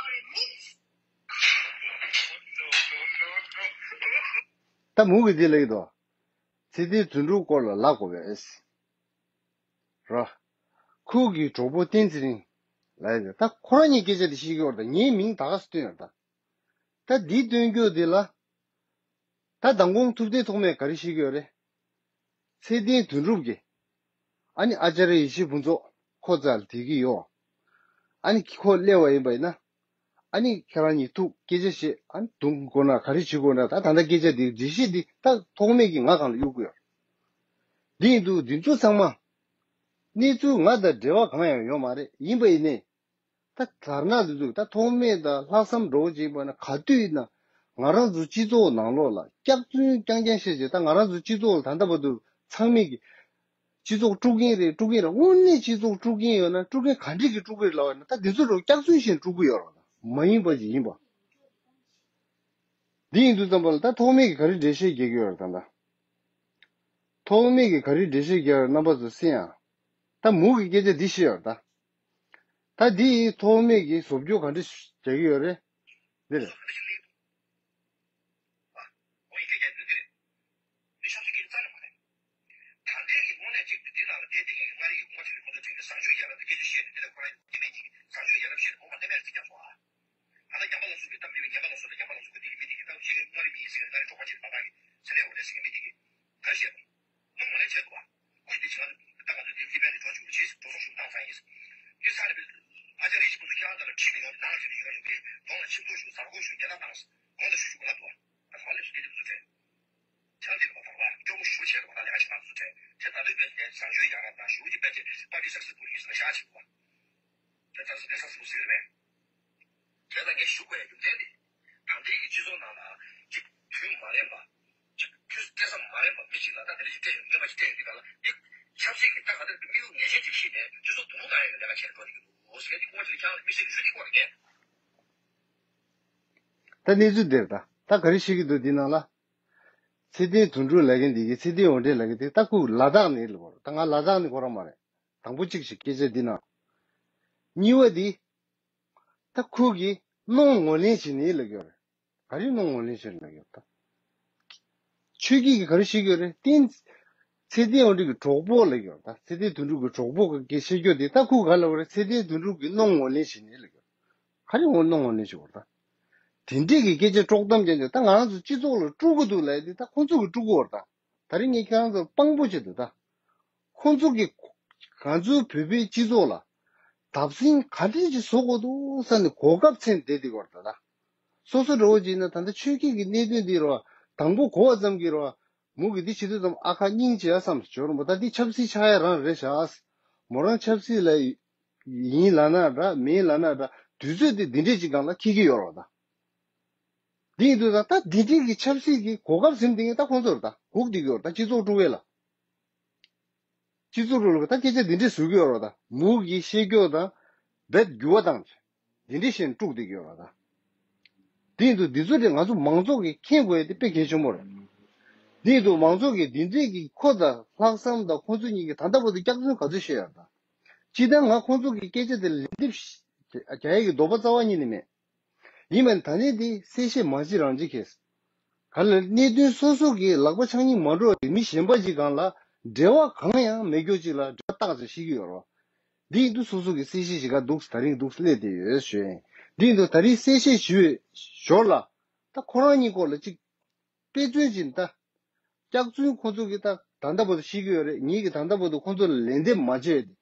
ད་མུ་གི་འདི་ལེགས་དོ། ཚེ་བརྟན་དོན་གྲུབ་སྐོར་ལ་ལབ་དགོས་པས། ར། ཁོ་གི་གྲོགས་པོ་བསྟན་ཚེ་རིང་། ལ་ཡ། ད་ཁོ་རང་གཉིས་སྐད་ཆ་དེ་བཤད་ཀྱི་ཡོད་རེད་ད། ངའི་མིང་ད་ག་སེ་བཏོན་ཡོད་རེད་ད། ད་འདི་སྟོན་རྒྱུ་དེ་ལ། ད་མདང་དགོང་ཐུབ་བསྟན་ཐོགས་མེད་ག་རེ་བཤད་ཀྱི་ཡོད་རེད། ཚེ་བརྟན་དོན་གྲུབ་ཀྱིས། ཨ་ནི་ཨ་ཅར་ཡེ་ཤེས་ཕུན་ཚོགས་ཁོ་རྩ་ལ་དེ་གི་ཡོད། ཨ་ནི་ཁོ་སླེབས་པ་ཡིན་པ་ཡིན་ན། ཨ་ནི་ཁྱེད་རང་གཉིས་ཐུག་སྐད་ཆ་བཤད། ཨ་ནི་དུང་དགོས་ན་ག་རེ་བྱེད་དགོས་ན། ད་ད་ལྟ་སྐད་ཆ་དེ་འགྲེལ་བཤད་དེ་ད་ཐོགས་མེད་ཀྱིས་ང་སྒང་ལ་གཡུག་གི་ཡོད། འདི་ཡིན་དུས་འདི་ཚོ་ཚང་མ། གནས་ཚུལ་ང་དང་འབྲེལ་བ་གང་ཡང་ཡོད་མ་རེད། ཡིན་པ་ཡིན་ནའི། ད་དར་ནག་འདི་ཚོ་ད་ཐོགས་མེད་དང་ལྷག་བསམ་འདྲ་བོ་ཅིག་ཡིན་པ་ན། ག་དུས་ཡིན་ན་ང་རང་ཚོ་སྤྱི་ཚོགས་ནང་ལོགས་ལ་སྐྱག་རྫུན་རྐྱང་རྐྱང་བཤད་བྱས། ད་ང་རང་ཚོ་སྤྱི་ཚོགས་ལ་ད་ལྟ་བར་དུ་ཚང་མས་ཀྱི་སྤྱི་ཚོགས་དཀྲུག་མཁན་རེད། དཀྲུག་མཁན་རེད། དངོས་གནས་སྤྱི་ཚོགས་དཀྲུག་མཁན་ཡོད་ན་དཀྲུག་མཁན་ག་འདྲས་ཀྱིས་དཀྲུག་གི་རེད་ལབ་པ་ཡིན་ན། ད་འདི་ཚོ་འདྲ་བོ་སྐྱག་རྫུན་བཤད་དཀྲུག་གི་ཡོད་རེད། མ་ཡིན་པ་ཅིག་ཡིན་པ། འདི་ཡིན་དུས་ཙམ་པ་ལ་ད་ཐོགས་མེད་ཀྱིས་ག་རེ་འགྲེལ་བཤད་རྒྱག་གི་ཡོད་རེད་ད་ལྟ། ཐོགས་མེད་ཀྱིས་ག་རེ་འགྲེལ་བཤད་རྒྱག་ཡོད་རེད་རྣམ་པ་ཚོ་གསན་ཨ། ད་མུ་གི་སྐད་ཆ་འདི་བཤད་ཡོད་རེད་ད། ད་འདི་ཐོགས་མེད་ཀྱིས་བཟོ་བཅོས་ག་འདྲ་རྒྱག་གི་ཡོད་རེད། འདི་རེད། ད་ལྟའི་གི་དངོས་གནས་ཅིག་འདི་ནང་ལ་བསྡད་དེ་ངས་མངའ་རིས་ཀྱི་ཁོང་ཁྲིད་ལ་ཁོང་ཚོ་དྲན་ཏེ་བཟང་སྤྱོད་ཡག་ལ་དེ་སྐད་ཆ་བཤད་ནས། དེ་ལ་ཁོ་རང་སྐྱེ་དམན་གྱིས་བཟང་སྤྱོད་ཡག་ལ་བཤད་ནས་ཁོ་མ་སྟེ་མེད་ལ་ཅིག་ཀྱང་སོང་ཨ། ད་ལྟ་ཉམས་པ་ལ་སུ་གིས་ད་མི་ལ་ཉམས་པ་ལ་སུ་ལ་ཉམས་པ་ལ་སུ་གི་དེ་ལ་མི་དེ་གི་ད་ཅིག་མངའ་རིས་མི་ཡིན་ཟེར་ནས་མངའ་རིས་གྲོགས་པ་ཅིག་ད་ད་གི་ཟེར་ནས་འོ་རེད་ཟེར་གི་མི་དེ་གི་ད་བཤད་དང་། དངུལ་ངོ་ལེན་བྱས་འདུག་བ། ཁོས་འདི་བྱས་ན་ད་ང་ཚོ་འདི་ཨི་ཕན་ནས་འགྲོ་བཅུག་རེ་བྱས་འགྲོ་སོང་ཞུ་བཏང་ཚར་ཡིན། འདི་ས་ནས་ཨ་ཅག་རེ་ཞིག་ཁོ་ཚོ་ཁྱེད་རང་དག་ལ་ཁྲིད་མི་ཡོང་ནས་ནང་ལ་ཁྲིད་མི་ཡོང་པའི་གདོང་ལ་ཁྱིམ་ཐོག་ཞུ་ཟ་ཁོ་ཞུ་ཉེ་ལ་བཏང་། དགོངས་དག་ཞུ་ཞུ་གོ་ལ་འདུག་བ། ད་ག་ལས་སུ་སྐད་འདི་ཚོ་དྲན། ཁྱེད་རང་འདི་ལ་མ་བར་བ་སྐྱོ་པོ་ཞུ་བྱས་རེད་བ། ད་ལས་ཀ་བྱེད་མ་ཚོ་དྲན་དེ་ད་ལོས་པས་ནས་བཟང་སྤྱོད་ཡག་རབ་དང་ཞུ་རྒྱུ་པས་ཀྱི་པར་ཊི་སག་སེ་སི་ཕུལ་ཡིན་ཟེར་ན་ཤག་བྱེད་དགོས་བ། དེ་ལྟར་སེ་དེ་སག་སེ་སི་ཕུལ་ཟེར་གི་རེད་པས། དེ་ལྟར་ངས་ཞུ་དགོས་ཡ་རྒྱུ་མཚན་དེ། ད་ལྟའི་གི་སྤྱི་ཚོགས་ནང་ལ་ཅིག་དུས་མ་རན་པ། ཅིག་དུས་སྐལ་བཟང་མ་རན་པ་མི་ཅིག་ལ་ད་དེ་འདྲ་ཅིག་སྤྲད་ཡོད། རྔན་པ་ཅིག་སྤྲད་ཡོད་དུས་ག་ལ་འདི་ཆབ་སྲིད་ཀྱི་ད་ག་དེར་དམིགས་ཡུལ་ངེས་ཅན་ཅིག་ཤེས་ནས་སྤྱི་ཚོགས་དུ་ལུག་བཏང་ཡ་གི་ལས་ཀ་བྱས་འགྲོ་གི་འདུག་ཟེར་གི་འདི་ཁོང་ཅིག་ལ་ཁྱེད་རང་ལ་དམིགས་བསལ་གྱི་ཞུ་འདི་ཁོ་རེ་ངས། ད་གནས་ཚུལ་འདིར་ད་ད་ག་རེ་བཤད་ཀྱི་འདུག་འདི་ནང་ལ། ཚེ་བརྟན་དོན་གྲུབ་ལབ་མཁན་འདི་གི་ཚེ་བརྟན་དབང་འདྲེན་ལབ་མཁན་འདི་ད་ཁོ་ལ་དྭགས་ནས་ལབ་དགོས་རེད། ད་ང་ལ་དྭགས་ནས་ཁོ་རང་མ་རེད། དང་པོ་གཅིག་ཞིག་སྐད་ཆ་འདི་ན། གཉིས་པ་འདི། ད་ཁོ་གིས་གནོང་ངོ་ལེན་བྱེད་ནི་ལབ་ཀྱི་ཡོད་རེད། ག་རེ་གནོང་ངོ་ལེན་བྱེད་ལབ་ཀྱི་ཡོད་ད། ཆོས་སྐྱིད་ཀྱིས་ག་རེ་བཤད་ཀྱི་ཡོད་རེད། བསྟན། ཚེ་བརྟན་དབང་འདུས་ཀྱི་གྲོགས་པོ་ལབ་ཀྱི་ཡོད་ད། ཚེ་བརྟན་དོན་གྲུབ་ཀྱི་གྲོགས་པོ་གི་བཤད་རྒྱུ་དེ་ད་ཁོ་ག་ལབ་རེད། ཚེ་བརྟན་དོན་གྲུབ་ཀྱིས་གནོང་ངོ་ལེན་བྱེད་ནི་ལབ་ཀྱི་ཡོད། ག་རེ་ངོ་གནོང་ངོ་ལེན་བྱེད་དགོས་རེད་ད། དེ་འདྲས་ཀྱི་སྐད་ཆ་དཀྲོག་གཏམ་རྒྱག་རྒྱུ་ད་ང་རང་ཚོ་སྤྱི་ཚོགས་ལ་དཀྲུག་གི་འདུག་ལབ་ཡ་དེ་ད་ཁོང་ཚོ་གིས་དཀྲུག་གི་ཡོད་རེད་ད། ད་རིང་ངས་ཁྱེད་རང་ཚོར་དཔང་པོ་བྱེད་དུ་ད། ཁོང་ཚོ་གིས་ང་ཚོའི་བོད་པའི་སྤྱི་ཚོགས་ལ་བརྡབ་གསིག་ག་འདྲས་ཅིག་བཟོ་དགོས་འདུག་ཟེར་ནས་གོ་སྐབས་འཚོལ་བསྡད་དེ་ཡོད་རེད་ད། སོ་སོ་འདྲ་བོ་ཅིག་ཡིན་ན་ད་ལྟ་ཆོས་སྐྱིད་ཀྱི་གནད་དོན་འདི་རེད་བ། དང་པོ་གོ་བ་ཙམ་གྱིས་རེད་བ། མོ་གིས་འདི་བྱེད་དུས་ཙམ་ཨ་ཁ་སྙིང་རྗེ་ཨ་བསམ་ཞོར་རུ་མོ་ད་འདི་ཆབ་སྲིད་ཆགས་ཡ་རང་རེད་ཤག་མོ་རང་ཆབ་སྲིད་ལ་ཡིན་ལབ་ན་འདྲ་མིན་ལབ་ན་འདྲ། དུས་ཚོད་དེ་འདི་འདྲས་ཅིག་སྒང་ལ་འཁེལ་གྱི་ཡོད་རེད་བ་ད། འདི་ཡིན་དུས་ད་ད་འདི་འདྲས་ཀྱི་ཆབ་སྲིད་ཀྱི་གོ་སྐབས་ཟིན་འདི་ངས་ད་ཁོང་ཚོར་ད་སྒུག་བསྡད་ཀྱི་ཡོད་རེད་ད། སྤྱི་ཚོགས་དཀྲུག་ཡས་ལ། སྤྱི་ཚོགས་དཀྲུག་ལ་ད་སྐད་ཆ་འདི་འདྲས་བཟོ་གི་ཡོད་རེད་ད། མུ་གི་བཤད་རྒྱུ་དང་རྦད་འགྱུར་བ་བཏང་། འདི་འདྲས་བཤད་ནས་དཀྲུག་བསྡད་ཀྱི་ཡོད་རེད་ད། འདི་ཡིན་དུས་འདི་ཚོ་དེ་ང་ཚོ་མང་ཚོགས་ཀྱིས་མཁྱེན་དགོས་ཡ་དེ་དཔེ་གལ་ཆེན་པོ་རེད། འདི་ཡིན་དུས་མང་ཚོགས་ཀྱིས་འདི་འདྲས་ཀྱི་ཁོ་དང་ལྷག་བསམ་དང་ཁོང་ཚོ་གཉིས་ཀྱིས་ད་ལྟ་བར་དུ་སྐྱག་རྫུན་ག་ཚོད་བཤད་ཡོད་རེད་ད། སྤྱིར་བཏང་ང་ཁོང་ཚོ་གི་སྐད་ཆ་དེ་ལ་ལན་འདེབས་རྒྱག་ཡ་གི་འདོད་པ་རྩ་བ་ཉིད་ནས་མེད། ཡིན་པས་ད་ནི་འདི་གསལ་བཤད་མ་བྱེད་རང་བྱེད་ཁེལ། ག་ལ་གནད་དོན་སོ་སོ་གི་ལག་པ་འཆང་སྙིང་མ་འགྲོ་བ་དེ་མི་གཞན་པ་ཅིག་སྒང་ལ་འབྲེལ་བ་གང་ཡང་མེད་རྒྱུ་ཅིག་ལ་འབྲེལ་བ་བཏགས་ཚེ་ཤེས་ཀྱི་ཡོད་རེད་བ། འདི་ཡིན་དུས་སོ་སོ་གི་གསལ་བཤད་ཞིག་ག་འདུག་ད་རིང་འདུག་སླེབས་བསྡད་ཡོད་ཞུ་ཡིན། འདི་ཡིན་དུས་ད་རིང་གསལ་བཤད་ཞུ་བའི་ཞོར་ལ་ད་ཁོ་རང་གཉིས་སྐོར་ལ་ཅིག་དཔེ་མཚོན་ཅིག་ད། སྐྱག་རྫུན་ཁོང་ཚོ་གིས་ད་ད་ལྟ་བར་དུ་བཤད་ཀྱི་ཡོད་རེད། ངེད་ཀྱིས་ད་ལྟ་བར་དུ་ཁོང་ཚོ་ལ་ལན་འདེབས་མ་བྱས་ཏེ།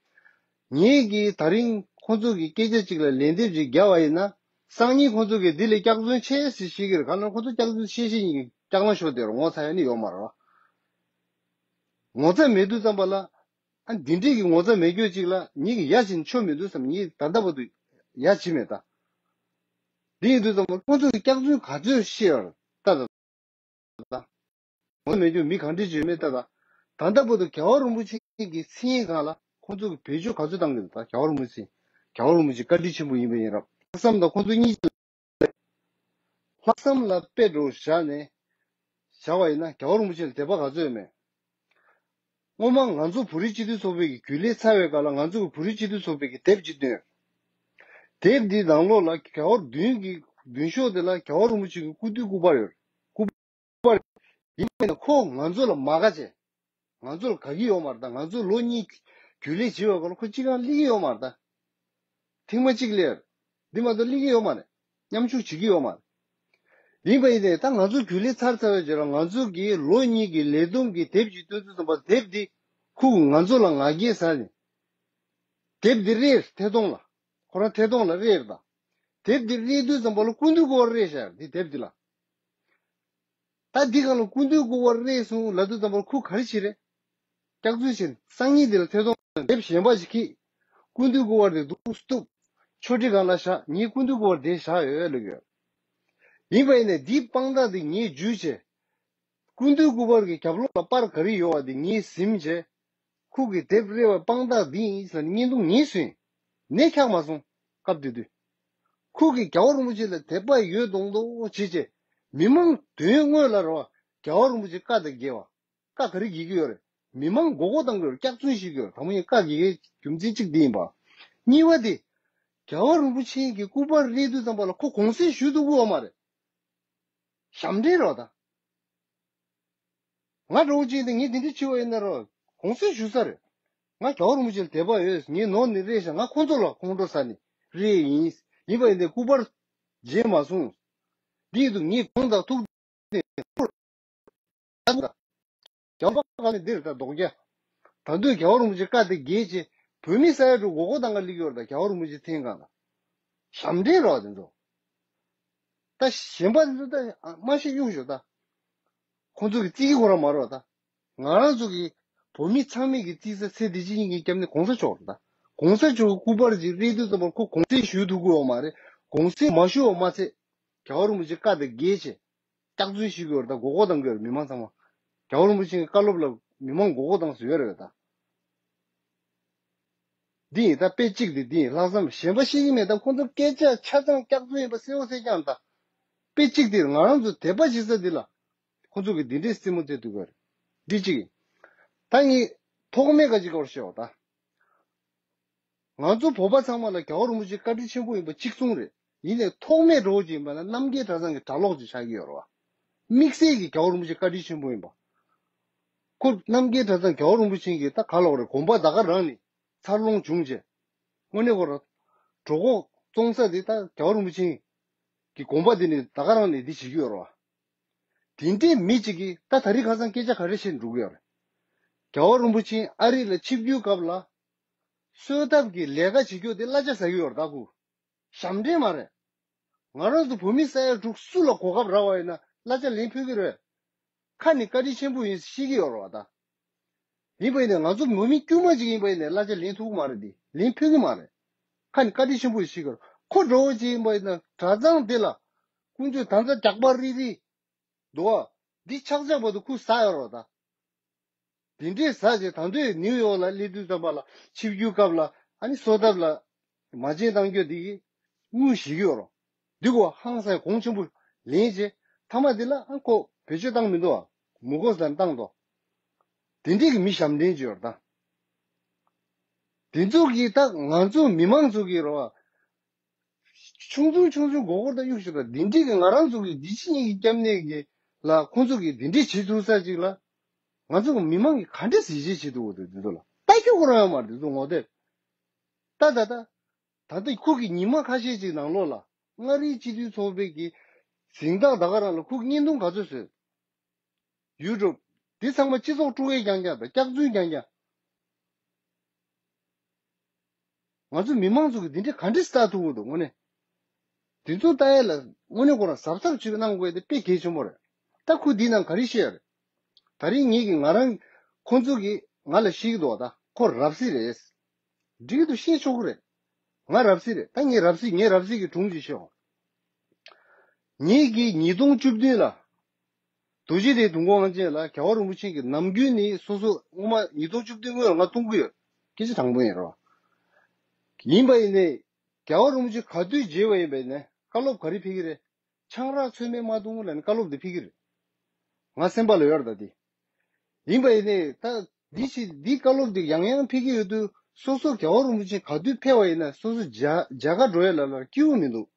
ངེད་ཀྱིས་ད་རིང་ཁོང་ཚོ་གི་སྐད་ཆ་ཅིག་ལ་ལན་འདེབས་ཅིག་རྒྱག་པ་ཡིན་ན། སང་ཉིན་ཁོང་ཚོ་གིས་འདི་ལས་སྐྱག་རྫུན་ཆེ་ཟེར་བཤད་ཀྱི་རེད། གང་ལྟར་ཁོང་ཚོ་སྐྱག་རྫུན་བཤད་བཤད་ཉིན་གྱི་སྐྱག་ལང་ཤོར་བསྡད་རེད། ངོ་ཚ་ཡ་ནི་ཡོད་མ་རེད་བ། ངོ་ཚ་མེད་དུས་ཙམ་པ་ལ། ཨ་འདི་འདྲས་ཀྱི་ངོ་ཚ་མེད་རྒྱུ་ཅིག་ལ་ངེད་ཀྱིས་ཡ་བྱེད་ཆོག་མི་འདུག་བསམ། ངེད་ད་ལྟ་བར་དུ་ཡ་བྱེད་མེད་ད། འདི་ཡིན་དུས་ཙམ་པ་ཁོང་ཚོ་གི་སྐྱག་རྫུན་ག་ཚོད་བཤད་ཡོད་རེད་ད་ད། ད། ངོ་མེད་རྒྱུ་མི་གང་འདྲ་ཅིག་ཡོད་མེད་ལྟ་ད། ད་ལྟ་བར་དུ་རྒྱལ་བ་རིན་པོ་ཆེ་གི་མཚན་སྒང་ལ་ཁོང་ཚོ་གི་བེད་སྤྱོད་ག་ཚོད་བཏང་གི་འདུག་ད་རྒྱལ་བ་རིན་པོ་ཆེ། རྒྱལ་བ་རིན་པོ་ཆེ་བཀའ་དྲིན་ཆེན་པོ་ཡིན་པ་ཡིན་རབས་བསམ་ད། ཁོང་ཚོ་གཉིས་ཀྱི་ལྷག་བསམ་ལ་དཔེ་འདྲ་བོ་བཞག་ནས་བཞག་པ་ཡིན་ན་རྒྱལ་བ་རིན་པོ་ཆེ་ལ་དད་པ་ག་ཚོད་ཡོད་མེད། སྔོན་མ་ང་ཚོ་བོད་རིགས་སྤྱི་མཐུན་ཚོགས་པའི་གི་རྒྱུན་ལས་ཚར་བའི་སྐབས་ལ་ང་ཚོ་གི་བོད་རིགས་སྤྱི་མཐུན་ཚོགས་པའི་གི་དེབ་ཅིག་བཏོན། དེབ་འདིའི་ནང་ལོགས་ལ་རྒྱལ་བ་མདུན་གྱི་མདུན་ཤོག་དེ་ལ་རྒྱལ་བ་རིན་པོ་ཆེ་གི་སྐུ་དུས་སྐུ་པར་ཡོད། སྐུ་པར། ཡིན་པས་ན་ཁོ་ང་ཚོ་ལ་མ་དགའ་བྱས། ང་ཚོ་ལ་དགའ་གི་ཡོད་མ་རེད་ད། ང་ཚོ་ལོ་གཉིས་རྒྱུན་ལས་བྱེད་པའི་སྐོར་ལ་ཁོ་གཅིག་རང་སླེབས་ཀྱི་ཡོད་མ་རེད་ད། ཐེངས་མ་གཅིག་སླེབས། འདི་མ་གཏོགས་སླེབས་ཀྱི་ཡོད་མ་རེད། མཉམ་ཞུགས་བྱེད་ཀྱི་ཡོད་མ་རེད། ཡིན་པ་ཡིན་ནའི་ད་ང་ཚོ་རྒྱུན་ལས་ཚར་ཚར་བའི་རྗེས་ལ་ང་ཚོ་གིས་ལོ་གཉིས་ཀྱི་ལས་བསྡོམས་ཀྱི་དེབ་ཅིག་བཏོན་དུས་ཙམ་པ་དེབ་འདི་ཁོ་གིས་ང་ཚོ་ལ་ང་རྒྱལ་ཟ་ནས། དེབ་འདི་རེད་ཐད་གཏོང་ལ། ཁོ་རང་ཐད་གཏོང་ལ་རེད་ད། དེབ་འདི་རེད་དུས་ཙམ་པ་ལ་སྐུ་མདུན་སྐུ་པར་རེད་ཤག་འདི་དེབ་འདི་ལ། ད་འདི་གང་ལ་སྐུ་མདུན་སྐུ་པར་རེད་གསུངས་ལབ་དུས་ཙམ་པར་ཁོ་ག་རེ་བྱེད་རེད། སྐྱག་རྫུན་བྱེད། སང་ཉིན་འདི་ལ་ཐད་གཏོང་དེབ་གཞན་པ་ཞིག་ཁྱེར། སྐུ་མདུན་སྐུ་པར་དེ་འདུག་སྟུག་ཆོ་འཕྲུལ་སྒང་ལ་བཞག་ངའི་སྐུ་མདུན་སྐུ་པར་དེ་བཞག་ཡོད་ལབ་ཡོད། ཡིན་པ་ཡིན་ནའི་འདིའི་དཔང་རྟགས་དེ་ངས་བརྒྱུད་བྱས། སྐུ་མདུན་སྐུ་པར་གྱི་རྒྱབ་ལོགས་ལ་པར་ག་རེ་ཡོད་པ་དེ་ངས་ཟིན་བྱས། ཁོ་གི་དེབ་རེད་པ་དཔང་རྟགས་འདི་ཡིན་ཟེར་ནས་བརྙན་ཐུང་ངས་བཟོས། ནས་ཁྱག་མ་སོང་། སྐབས་དེ་དུས། ཁོ་གིས་རྒྱལ་བ་རིན་པོ་ཆེ་ལ་དད་པ་ཡོད་མདོག་མདོག་བྱེད་བྱས། མི་མང་དོན་དངོས་ལ་རེད་པ། རྒྱལ་བ་རིན་པོ་ཆེ་བཀའ་དང་འགལ་བ། བཀའ་ག་རེ་བགྱིད་ཀྱི་ཡོད་རེད། མི་མང་མགོ་སྐོར་བཏང་གི་ཡོད་རེད། སྐྱག་རྫུན་བཤད་ཀྱི་ཡོད་རེད། དང་པོ་ཡིན་བཀའ་བགྱིད་ཀྱི་རྒྱུ་མཚན་གཅིག་འདི་ཡིན་པ། གཉིས་པ་དེ། རྒྱལ་བ་རིན་པོ་ཆེ་གི་སྐུ་པར་རེད་དུས་ཙམ་པ་ལ་ཁོ་གུང་སེང་ཞུ་ཐུབ་ཀྱི་ཡོད་མ་རེད། ཞབས་འདྲེན་རོགས་ད། ང་འདྲ་བོ་ཅིག་ཡིན་ན་ངས་འདི་འདྲ་བྱས་པ་ཡིན་ན་རོགས་གུང་སེང་ཞུ་ས་རེད། ང་རྒྱལ་བ་རིན་པོ་ཆེ་ལ་དད་པ་ཡོད། ངའི་ནོར་ནི་རེད་ཤག་ང་ཁོང་ཚོ་ལ་ཁོང་ཁྲོ་ཟ་ནི་རེད་ཡིན། ཡིན་པ་ཡིན་ཏེ་སྐུ་པར་བརྗེད་མ་སོང་། འདི་ཡིན་དུས་ངས་དགོངས་དག་ཐུགས་ནས་ཁུར། རྒྱལ་བ་གང་ནས་འདིར་ད་ལྡོག་རྒྱ། ད་དུང་རྒྱལ་བ་རིན་པོ་ཆེ་བཀའ་དེ་འགལ་བྱས། བོད་མི་ས་ཡ་དྲུག་མགོ་སྐོར་བཏང་ག་སླེབས་ཀྱི་ཡོད་རེད་ད། རྒྱལ་བ་རིན་པོ་ཆེ་འཐེན་གང་ལ། ཞབས་འདྲེན་རོགས་དེ་ཚོ། ད་གཞན་པ་དེ་ཚོ་ད་མ་ཤེས་གཡུག་ཞོག་ད། ཁོང་ཚོ་གི་རྩིས་ཀྱི་ཁོ་རང་མ་རོགས་ད། ང་རང་ཚོ་གི་བོད་མི་ཚང་མས་ཀྱི་རྩིས་ས་ཚེ་འདི་ཕྱི་གཉིས་ཀྱི་སྐྱབས་གནས་གོང་ས་མཆོག་རེད་ད། གོང་ས་མཆོག་གི་སྐུ་པར་ཅིག་རེད་དུས་ཙམ་པར་ཁོ་གུང་སེང་ཞུ་ཐུབ་ཀྱི་ཡོད་མ་རེད། གུང་སེང་མ་ཞུ་བ་མ་ཚད། རྒྱལ་བ་རིན་པོ་ཆེ་བཀའ་དང་འགལ་བྱས། སྐྱག་རྫུན་བཤད་ཀྱི་ཡོད་རེད་ད། མགོ་སྐོར་བཏང་གི་ཡོད་རེད་མི་མང་ཚང་མ། རྒྱལ་བ་རིན་པོ་ཆེའི་བཀའ་སློབ་ལ་མི་མང་མགོ་སྐོར་བཏང་ཟེར་ཡོད་རེད་ད། འདི་ཡིན་ད་དཔེ་གཅིག་དེ་འདི་ཡིན། ལྷག་བསམ་གཞན་པ་བཤད་ཀྱི་མེད་ད། ཁོང་ཚོ་སྐད་ཆ་ཆ་ཚང་སྐྱག་རྫུན་ཡིན་པ་གསལ་བོ་གསལ་རྐྱང་ད། དཔེ་གཅིག་དེ་ང་རང་ཚོ་དད་པ་བྱེད་ས་འདི་ལ། ཁོང་ཚོ་གི་འདི་འདྲའི་རྩེད་མོ་རྩེ་ཐུབ་ཀྱི་རེད། འདི་གཅིག་ཡིན། ད་ངས་ཐོག་མའི་ཁ་ཅིག་སྐོར་བཤད་འོ་ད། ང་ཚོ་བོད་པ་ཚང་མ་ལ་རྒྱལ་བ་རིན་པོ་ཆེ་བཀའ་དྲིན་ཆེན་པོ་ཡིན་པ་གཅིག་མཚུངས་རེད། ཡིན་ནའི་ཐོག་མའི་འགྲོ་བ་ཅིག་ཡིན་པ་ན་རྣམ་རྒྱལ་གྲྭ་ཚང་གི་གྲྭ་ལོག་ཅིག་ཆགས་ཀྱི་ཡོད་རེད་བ། དམིགས་བསལ་གྱི་རྒྱལ་བ་རིན་པོ་ཆེ་བཀའ་དྲིན་ཆེན་པོ་ཡིན་པ། ཁོ་རྣམ་རྒྱལ་གྲྭ་ཚང་རྒྱལ་བ་རིན་པོ་ཆེ་གི་ད་ག་ལོག་རེད། དགོན་པ་ད་ག་རང་ནས་འཚར་ལོངས་བྱུང་རྗེས། དངོས་གནས་ཁོ་རང་གྲོད་ཁོག་བཙོང་ས་དེ་ད་རྒྱལ་བ་རིན་པོ་ཆེ་གི་དགོན་པ་དེ་ནས་ད་ག་རང་ནས་འདི་བྱེད་ཀྱི་ཡོད་རེད་བ། དེ་འདྲའི་མི་གཅིག་གིས་ད་ད་རེས་ཁ་སང་སྐད་ཆ་ག་རེ་བཤད་འགྲོ་གི་ཡོད་རེད། རྒྱལ་བ་རིན་པོ་ཆེ་ཨ་རི་ལ་ཆིབས་བསྒྱུར་སྐབས་ལ། གསོལ་ཐབ་ཀྱི་ལས་ཀ་བྱེད་རྒྱུ་དེ་གླ་ཆ་ཟ་གི་ཡོད་རེད་ད་ཁུ། ཞབས་འདྲེན་མ་རེད། ང་རང་ཚོ་བོད་མི་ས་ཡ་དྲུག་སུ་ལ་གོ་སྐབས་རག་པ་ཡིན་ན་གླ་ཆ་ལེན་ཕོད་ཀྱི་རེད། ཁ་ནས་བཀའ་དྲིན་ཆེན་པོ་ཡིན་ཤེས་ཀྱི་ཡོད་རེད་བ་ད། ཡིན་པ་ཡིན་ནའི་ང་ཚོ་བོད་མི་དཀྱུས་མ་ཅིག་ཡིན་པ་ཡིན་ནའི་གླ་ཆ་ལེན་ཐུབ་ཀྱི་མ་རེད་དེ། ལེན་ཕོད་ཀྱི་མ་རེད། ཁ་ནས་བཀའ་དྲིན་ཆེན་པོ་ཡིན་ཤེས་ཀྱི་རེད། ཁོ་འདྲ་བོ་ཅིག་ཡིན་པ་ཡིན་ན་གྲྭ་ཚང་དེ་ལ་ཀུན་སྤྱོད་དང་ཚ་རྒྱག་པ་རིག་རིག་འདུག་བ། འདི་ཆག་ཆག་བར་དུ་ཁུ་ཟ་ཡོད་རེད་བ་ད། དེ་འདྲའི་ཟ་བྱས་ད་དུང་ནིའུ་ཡོག་ལ་སླེབས་དུས་ཙམ་པ་ལ་ཆིབས་བསྒྱུར་སྐབས་ལ་ཨ་ནི་གསོལ་ཐབ་ལ་མ་བྱན་བཏང་རྒྱུ་འདི་གིས་དངུལ་ཞིག་ཡོད་རོ། འདི་གོ་ཧང་སང་གོང་ཆེན་པོ་ལེན་བྱས་མཐའ་མ་འདི་ལ་ཨ་ཁོ་བེད་སྤྱོད་བཏང་མི་འདུག་ཨ། མུ་གོ་ཟ་ནས་བཏང་འདུག་དེ་འདྲའི་གི་མི་ཞབས་འདྲེན་བྱས་ཡོད་རེད་ད། དེ་ཚོ་གིས་ད་ང་ཚོ་མི་མང་ཚོ་གིས་རོ། ཆུང་ཆུང་ཆུང་ཆུང་མགོ་སྐོར་དང་གཡུག་ཞིག་དང་འདི་འདྲས་ཀྱི་ང་རང་ཚོ་གི་འདི་ཕྱི་གཉིས་ཀྱི་སྐྱབས་གནས་ཀྱི་ལ་ཁོང་ཚོ་གི་འདི་འདྲས་བྱེད་ཐུབ་ས་ཅིག་ལ། ང་ཚོ་གི་མི་མང་གི་ག་འདྲས་གཟི་བརྗིད་བྱེད་ཐུབ་འོ་དེ་འདི་ཚོ་ལ་ལྟ་རྒྱུ་ཁོ་རང་ཡོད་མ་རེད། འདི་ཚོ་ངོ་དེབ་ད་ད་ད་ད་ལྟ་ཁོ་གི་ཉི་མ་ཁ་ཤས་ཅིག་ནང་ལོགས་ལ་མངའ་རིས་སྤྱི་འཐུས་ཚོགས་པའི་གི་གཟེངས་རྟགས་ད་ག་རང་ལ་ཁོ་གི་བརྙན་ཐུང་ག་ཚོད་བཟོས། ཡུ་ཊུབ། འདི་ཚང་མ་སྤྱི་ཚོགས་དཀྲུག་ཡས་རྐྱང་རྐྱང་དང་སྐྱག་རྫུན་རྐྱང་རྐྱང་། ང་ཚོ་མི་མང་ཚོ་གི་འདི་འདྲའི་ག་འདྲས་ལྟ་ཐུབ་ཀྱི་འདུག་དངོས་གནས། འདི་ཚོ་ལྟ་ཡས་ལ་དངོས་གནས་ཁོ་རང་གཟབ་གཟབ་བྱེད་གནང་དགོས་དེ་དཔེ་གལ་ཆེན་པོ་རེད། ད་ཁོ་འདི་ནང་ག་རེ་བཤད་ཡ་རེད། ད་རིང་ངེད་ཀྱི་ང་རང་ཁོ་ཚོ་གིས་ང་ལ་བཤད་ཀྱི་འདུག་ད་ཁོ་རབ་སྲིད་རེད། འགྲིག་གི་འདུག་བཤད་ཆོག་གི་རེད། ང་རབ་སྲིད་རེད། ད་ངས་རབ་སྲིད་ངས་རབ་སྲིད་ཀྱི་དྲུང་ཅིག་ཤོག་ངེད་ཀྱིས་ཉིས་སྟོང་བཅུ་བདུན་ལ། རྡོ་རྗེ་གདན་དུས་འཁོར་དབང་ཆེན་ལ་རྒྱལ་བ་རིན་པོ་ཆེ་གིས་ནམ་རྒྱུན་ནས་སོ་སོ་སྔོན་མ་ཉིས་སྟོང་བཅུ་བདུན་སྔོན་ལ་ང་གཏོང་གི་ཡོད། སྐད་ཆ་དྲང་པོ་ཡིན་རོ། ཡིན་པ་ཡིན་ནའི་རྒྱལ་བ་རིན་པོ་ཆེ་ག་དུས་མཇལ་བ་ཡིན་པ་ཡིན་ནའི་བཀའ་སློབ་ག་རེ་ཕེབས་ཀྱི་རེད། ཆང་རག་ཚོད་མེད་མ་འཐུང་ལབ་ནས་བཀའ་སློབ་འདི་ཕེབས་ཀྱི་རེད། ང་སེམས་པ་ལ་ཡོད་རེད་ད་འདི། ཡིན་པ་ཡིན་ནའི་ད་འདི་ཕྱི་འདི་བཀའ་སློབ་འདི་ཡང་ཡང་ཕེབས་ཀྱི་ཡོད་དུས་སོ་སོ་རྒྱལ་བ་རིན་པོ་ཆེ་ག་དུས་ཕེབས་པ་ཡིན་ན་སོ་སོ་རྒྱ་རྒྱ་གར་འགྲོ་ཡས་ལ་ལ་སྐྱིད་པོ་མི་འདུག་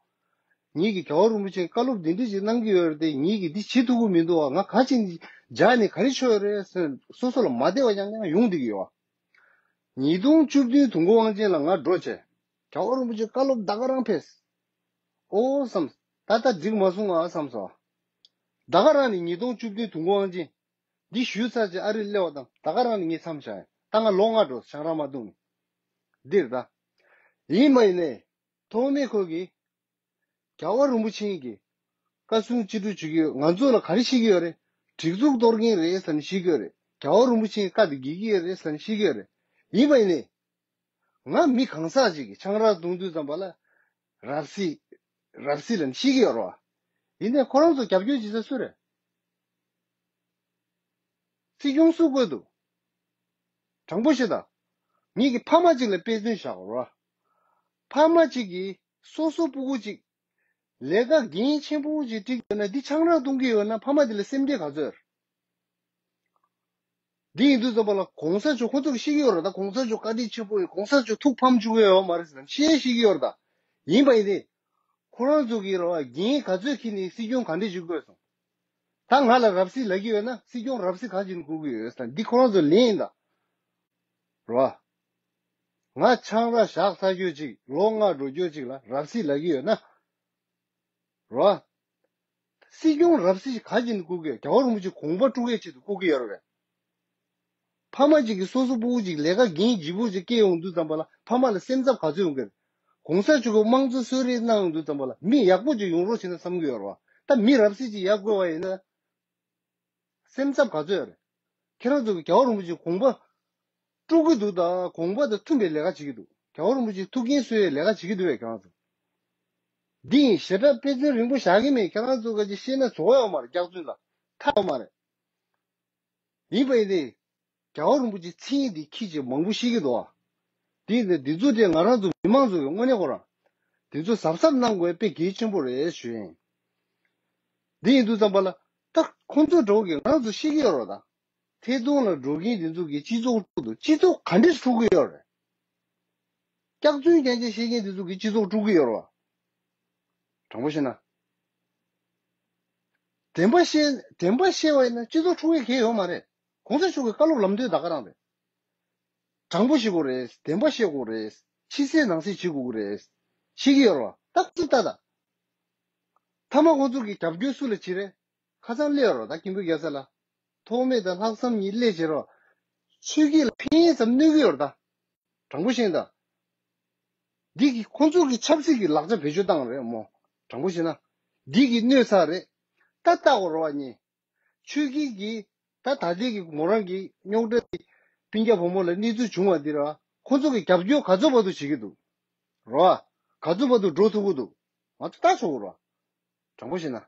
ངེད་ཀྱིས་རྒྱལ་བ་རིན་པོ་ཆེ་བཀའ་སློབ་འདི་འདྲ་ཞིག་གནང་གི་ཡོད་རེད་དེ་ངེད་ཀྱིས་འདི་བྱེད་ཐུབ་ཀྱི་མི་འདུག་བ། ང་ག་ཅིག་ རྒྱ་ནི་ག་རེ་ཆོད་རེད་ཟེར་སོ་སོ་ལ་མ་བདེ་བ་ཡང་ཡང་ཡོང་བསྡད་ཀྱི་ཡོད། ཉིས་སྟོང་བཅུ་བདུན་དུས་འཁོར་དབང་ཆེན་ལ་ང་འགྲོ་བྱས། རྒྱལ་བ་རིན་པོ་ཆེ་བཀའ་སློབ་ད་ག་རང་ཕེབས། ཨོ་བསམ། ད་ལྟ་འགྲིག་མ་སོང་ང་བསམ་སོང་། ད་ག་རང་ནི་ཉིས་སྟོང་བཅུ་བདུན་དུས་འཁོར་དབང་ཆེན། འདི་ཞུས་ཚར་རྗེས་ཨ་རིར་སླེབས་པ་དང་ད་ག་རང་ནི་ངས་མཚམས་བཞག་ཡིན། ད་ང་ལོ་ལྔ་འགྲོ་ཆང་རག་མ་འཐུང་ནི། འདིར་ད། ཡིན་མ་ཡིན་ནས། ཐོགས་མེད་ཁོ་གིས། རྒྱལ་བ་རིན་པོ་ཆེ་གིས། བཀའ་གསུང་ཅི་སྒྲུབ་བྱེད་ཀྱི་ཡོད། ང་ཚོ་ལ་ག་རེ་བཤད་ཀྱི་ཡོད་རེད། སྒྲིག་འཛུགས་གཏོར་མཁན་རེད་ཟེར་ནས་བཤད་ཀྱི་ཡོད་རེད། རྒྱལ་བ་རིན་པོ་ཆེའི་བཀའ་དེ་འགལ་གྱི་ཡོད་རེད་ཟེར་ནས་བཤད་ཀྱི་ཡོད་རེད། ཡིན་པ་ཡིན་ནས། ང་མི་གང་ཟག་ཅིག་གིས་ཆང་རག་འཐུང་དུས་ཙམ་པ་ལ། རབ་སྲིད། རབ་སྲིད་ལབ་ནས་བཤད་ཀྱི་ཡོད་རེད་བ། ཡིན་ནའི་ཁོ་རང་ཚོ་རྒྱབ་སྐྱོར་བྱེད་ས་སུ་རེད། སྲིད་སྐྱོང་སུ་བསྐོས་འདུག་དྲང་པོ་བཤད་དང་། ངེད་ཀྱི་ཕ་མ་གཅིག་ལ་དཔེ་མཚོན་བཞག་རོགས། ཕ་མ་གཅིག་གིས་སོ་སོ་སྤུ་གུ་གཅིག་ལས་ཀ་འགན་ཆེན་པོ་ཅིག་བསྒྲིགས་ཡོད་ན། འདི་ཆང་རག་འཐུང་གི་ཡོད་ན་ཕ་མ་དེ་ལ་སེམས་ཁྲལ་ག་ཚོད་ཡོད། འདི་ཡིན་དུས་ཙམ་པ་ལ་གོང་ས་མཆོག་ཁོ་ཚོ་གིས་ཤེས་ཀྱི་ཡོད་རེད་ད། གོང་ས་མཆོག་བཀའ་དྲིན་ཆེན་པོ་ཡིན། གོང་ས་མཆོག་ཐུགས་ཕམ་བཅུག་གི་ཡོད་མ་རེད་ཟེར་ན་ཤེས་ཤེས་ཀྱི་ཡོད་རེད་ད། ཡིན་པ་ཡིན་ཏེ། ཁོ་རང་ཚོ་གིས་རེད་བ། འགན་ག་ཚོད་འཁྱེར་ནས་སྲིད་སྐྱོང་ག་འདྲས་ཞིག་དགོས་སོང་། ད་ང་ལ་རབ་སྲིད་ལབ་ཀྱི་ཡོད་ན་སྲིད་སྐྱོང་རབ་སྲིད་ག་ཅིག་དགོས་ཀྱི་ཡོད་ཟེར་ན་འདི་ཁོ་རང་ཚོ་ལན་ཡིན་ད། རེད་བ། ང་ཆང་རག་བཞག་ཚར་རྒྱུ་ཅིག་ལོ་ལྔ་འགྲོ་རྒྱུ་ཅིག་ལ་རབ་སྲིད་ལབ་ཀྱི་ཡོད་ན། རེད་བ། སྲིད་སྐྱོང་རབ་སྲིད་ག་ཅིག་ནས་བསྐོ་གི། རྒྱལ་བ་རིན་པོ་ཆེ་དགོངས་པ་དཀྲུག་ཡས་ཆེད་དུ་བསྐོ་གི་ཡོད་རེད་བས། ཕ་མ་གཅིག་གིས་སོ་སོ་སྤུ་གུ་གཅིག་ལས་ཀ་འགན་ལྗིད་པོ་ཅིག་བསྐྱལ་ཡོང་དུས་ཙམ་པ་ལ་ཕ་མ་ལ་སེམས་འཚབ་ག་ཚོད་ཡོང་གི་རེད། གོང་ས་མཆོག་གིས་དམངས་གཙོ་གསོལ་རས་གནང་ཡོང་དུས་ཙམ་པ་ལ་མི་ཡག་པོ་ཅིག་ཡོང་རོགས་བྱེད་ན་བསམ་གྱི་ཡོད་རེད་བ། ད་མི་རབ་སྲིད་ཅིག་ཡར་བསྐོས་པ་ཡིན་ན། སེམས་འཚབ་ག་ཚོད་ཡོད་རེད། ཁྱེད་རང་ཚོ་གིས་རྒྱལ་བ་རིན་པོ་ཆེ་དགོངས་པ་དཀྲུག་གི་འདུག་ད་དགོངས་པ་དང་མཐུན་པའི་ལས་ཀ་བྱེད་ཀྱི་འདུག་རྒྱལ་བ་རིན་པོ་ཆེ་ཐུགས་འགན་གསོ་ཡའི་ལས་ཀ་བྱེད་ཀྱི་འདུག་བས་ཁྱེད་རང་ཚོ། འདི་ཡིན། ཞེ་དྲག་དཔེ་མཚོན་རིང་པོ་བཞག་གི་མེད། ཁྱེད་རང་ཚོ་ག་ཅིག་ཤེས་ན་བཟོ་ཡོད་མ་རེད། སྐྱག་རྫུན་ལ་ཐབས་ཡོད་མ་རེད། ཡིན་པ་ཡིན་ཏེ། རྒྱལ་བ་རིན་པོ་ཆེའི་མཚན་ཉིད་འདི་ཁྱི་ཅིག་མང་པོ་ཤེས་ཀྱི་འདུག་ཨ། འདི་ནི་འདི་ཚོ་དེ་ང་རང་ཚོ་མི་མང་ཚོ་གི་དངོས་གནས་ཁོ་རང་། འདི་ཚོ་གཟབ་གཟབ་གནང་དགོས་དཔེ་གལ་ཆེན་པོ་རེད་ཞུ་ཡིན། འདི་ཡིན་དུས་ཙམ་པ་ལ། ད་ཁོང་ཚོ་འགྲོ་གི་ང་རང་ཚོ་ཤེས་ཀྱི་ཡོད་རེད་ད། ཐད་གཏོང་ལ་འགྲོ་མཁན་འདི་ཚོ་གི་སྤྱི་ཚོགས་དཀྲུག་འདུག་སྤྱི་ཚོགས་ག་འདྲས་དཀྲུག་གི་ཡོད་རེད། སྐྱག་རྫུན་རྐྱང་རྐྱང་བཤད་མཁན་འདི་ཚོ་གི་སྤྱི་ཚོགས་དཀྲུག་གི་ཡོད་རེད་བ། དྲང་པོ་བཤད་ན། བདེན་པ་བཤད། བདེན་པ་བཤད་པ་ཡིན་ན་སྤྱི་ཚོགས་དཀྲུག་ཡས་གལ་ཡོད་མ་རེད། གོང་ས་མཆོག་གི་བཀའ་སློབ་ལམ་སྟོན་ད་ག་རང་རེད། དྲང་པོ་བཤད་དགོས་རེད། བདེན་པ་བཤད་དགོས་རེད། ཕྱི་གསལ་ནང་གསལ་བྱེད་དགོས་ཀྱི་རེད། བཤད་ཀྱི་ཡོད་རེད་བ། ད་ཁོ་ཚོས་ལྟ་ད། མཐའ་མ་ཁོ་ཚོ་གི་རྒྱབ་སྐྱོར་སུ་ལ་བྱེད་རེད། ཁ་སང་སླེབས་ཡོད་རེད་ད་སྐྱིད་འགྲོ་རྒྱལ་ས་ལ། ཐོགས་མེད་དང་ལྷག་བསམ་གཉིས་སླེབས་བྱེད་རོགས། ཆོས་སྐད་ལ་ཕན་ཡོན་ཙམ་གནོད་ཀྱི་ཡོད་རེད་ད། དྲང་པོ་བཤད་ན་ད། འདི་གི་ཁོང་ཚོ་གི་ཆབ་སྲིད་ཀྱི་ལག་ཆ་བེད་སྤྱོད་བཏང་རེད་མོ། དྲང་པོ་བཤད་ན། འདི་གི་གནོད་ས་རེད། ད་ལྟ་གོ་རོ་བ་གཉིས། ཆོས་སྐད་ཀྱི་ད་ད་ལྟའི་གི་མོ་རང་གི་རྙོག་དྲ་དེ་སྤུན་ཀྱག་བུ་མོ་ལ་གནས་ཚུལ་བྱུང་བ་འདི་ར་ཁོང་ཚོ་གི་རྒྱབ་སྐྱོར་ག་ཚོད་བར་དུ་བྱེད་ཀྱི་འདུག་རོ་བ། ག་ཚོད་བར་དུ་འགྲོ་ཐུབ་ཀྱི་འདུག་ང་ཚོ་ལྟ་ཆོག་གི་རོ། དྲང་པོ་བཤད་ན།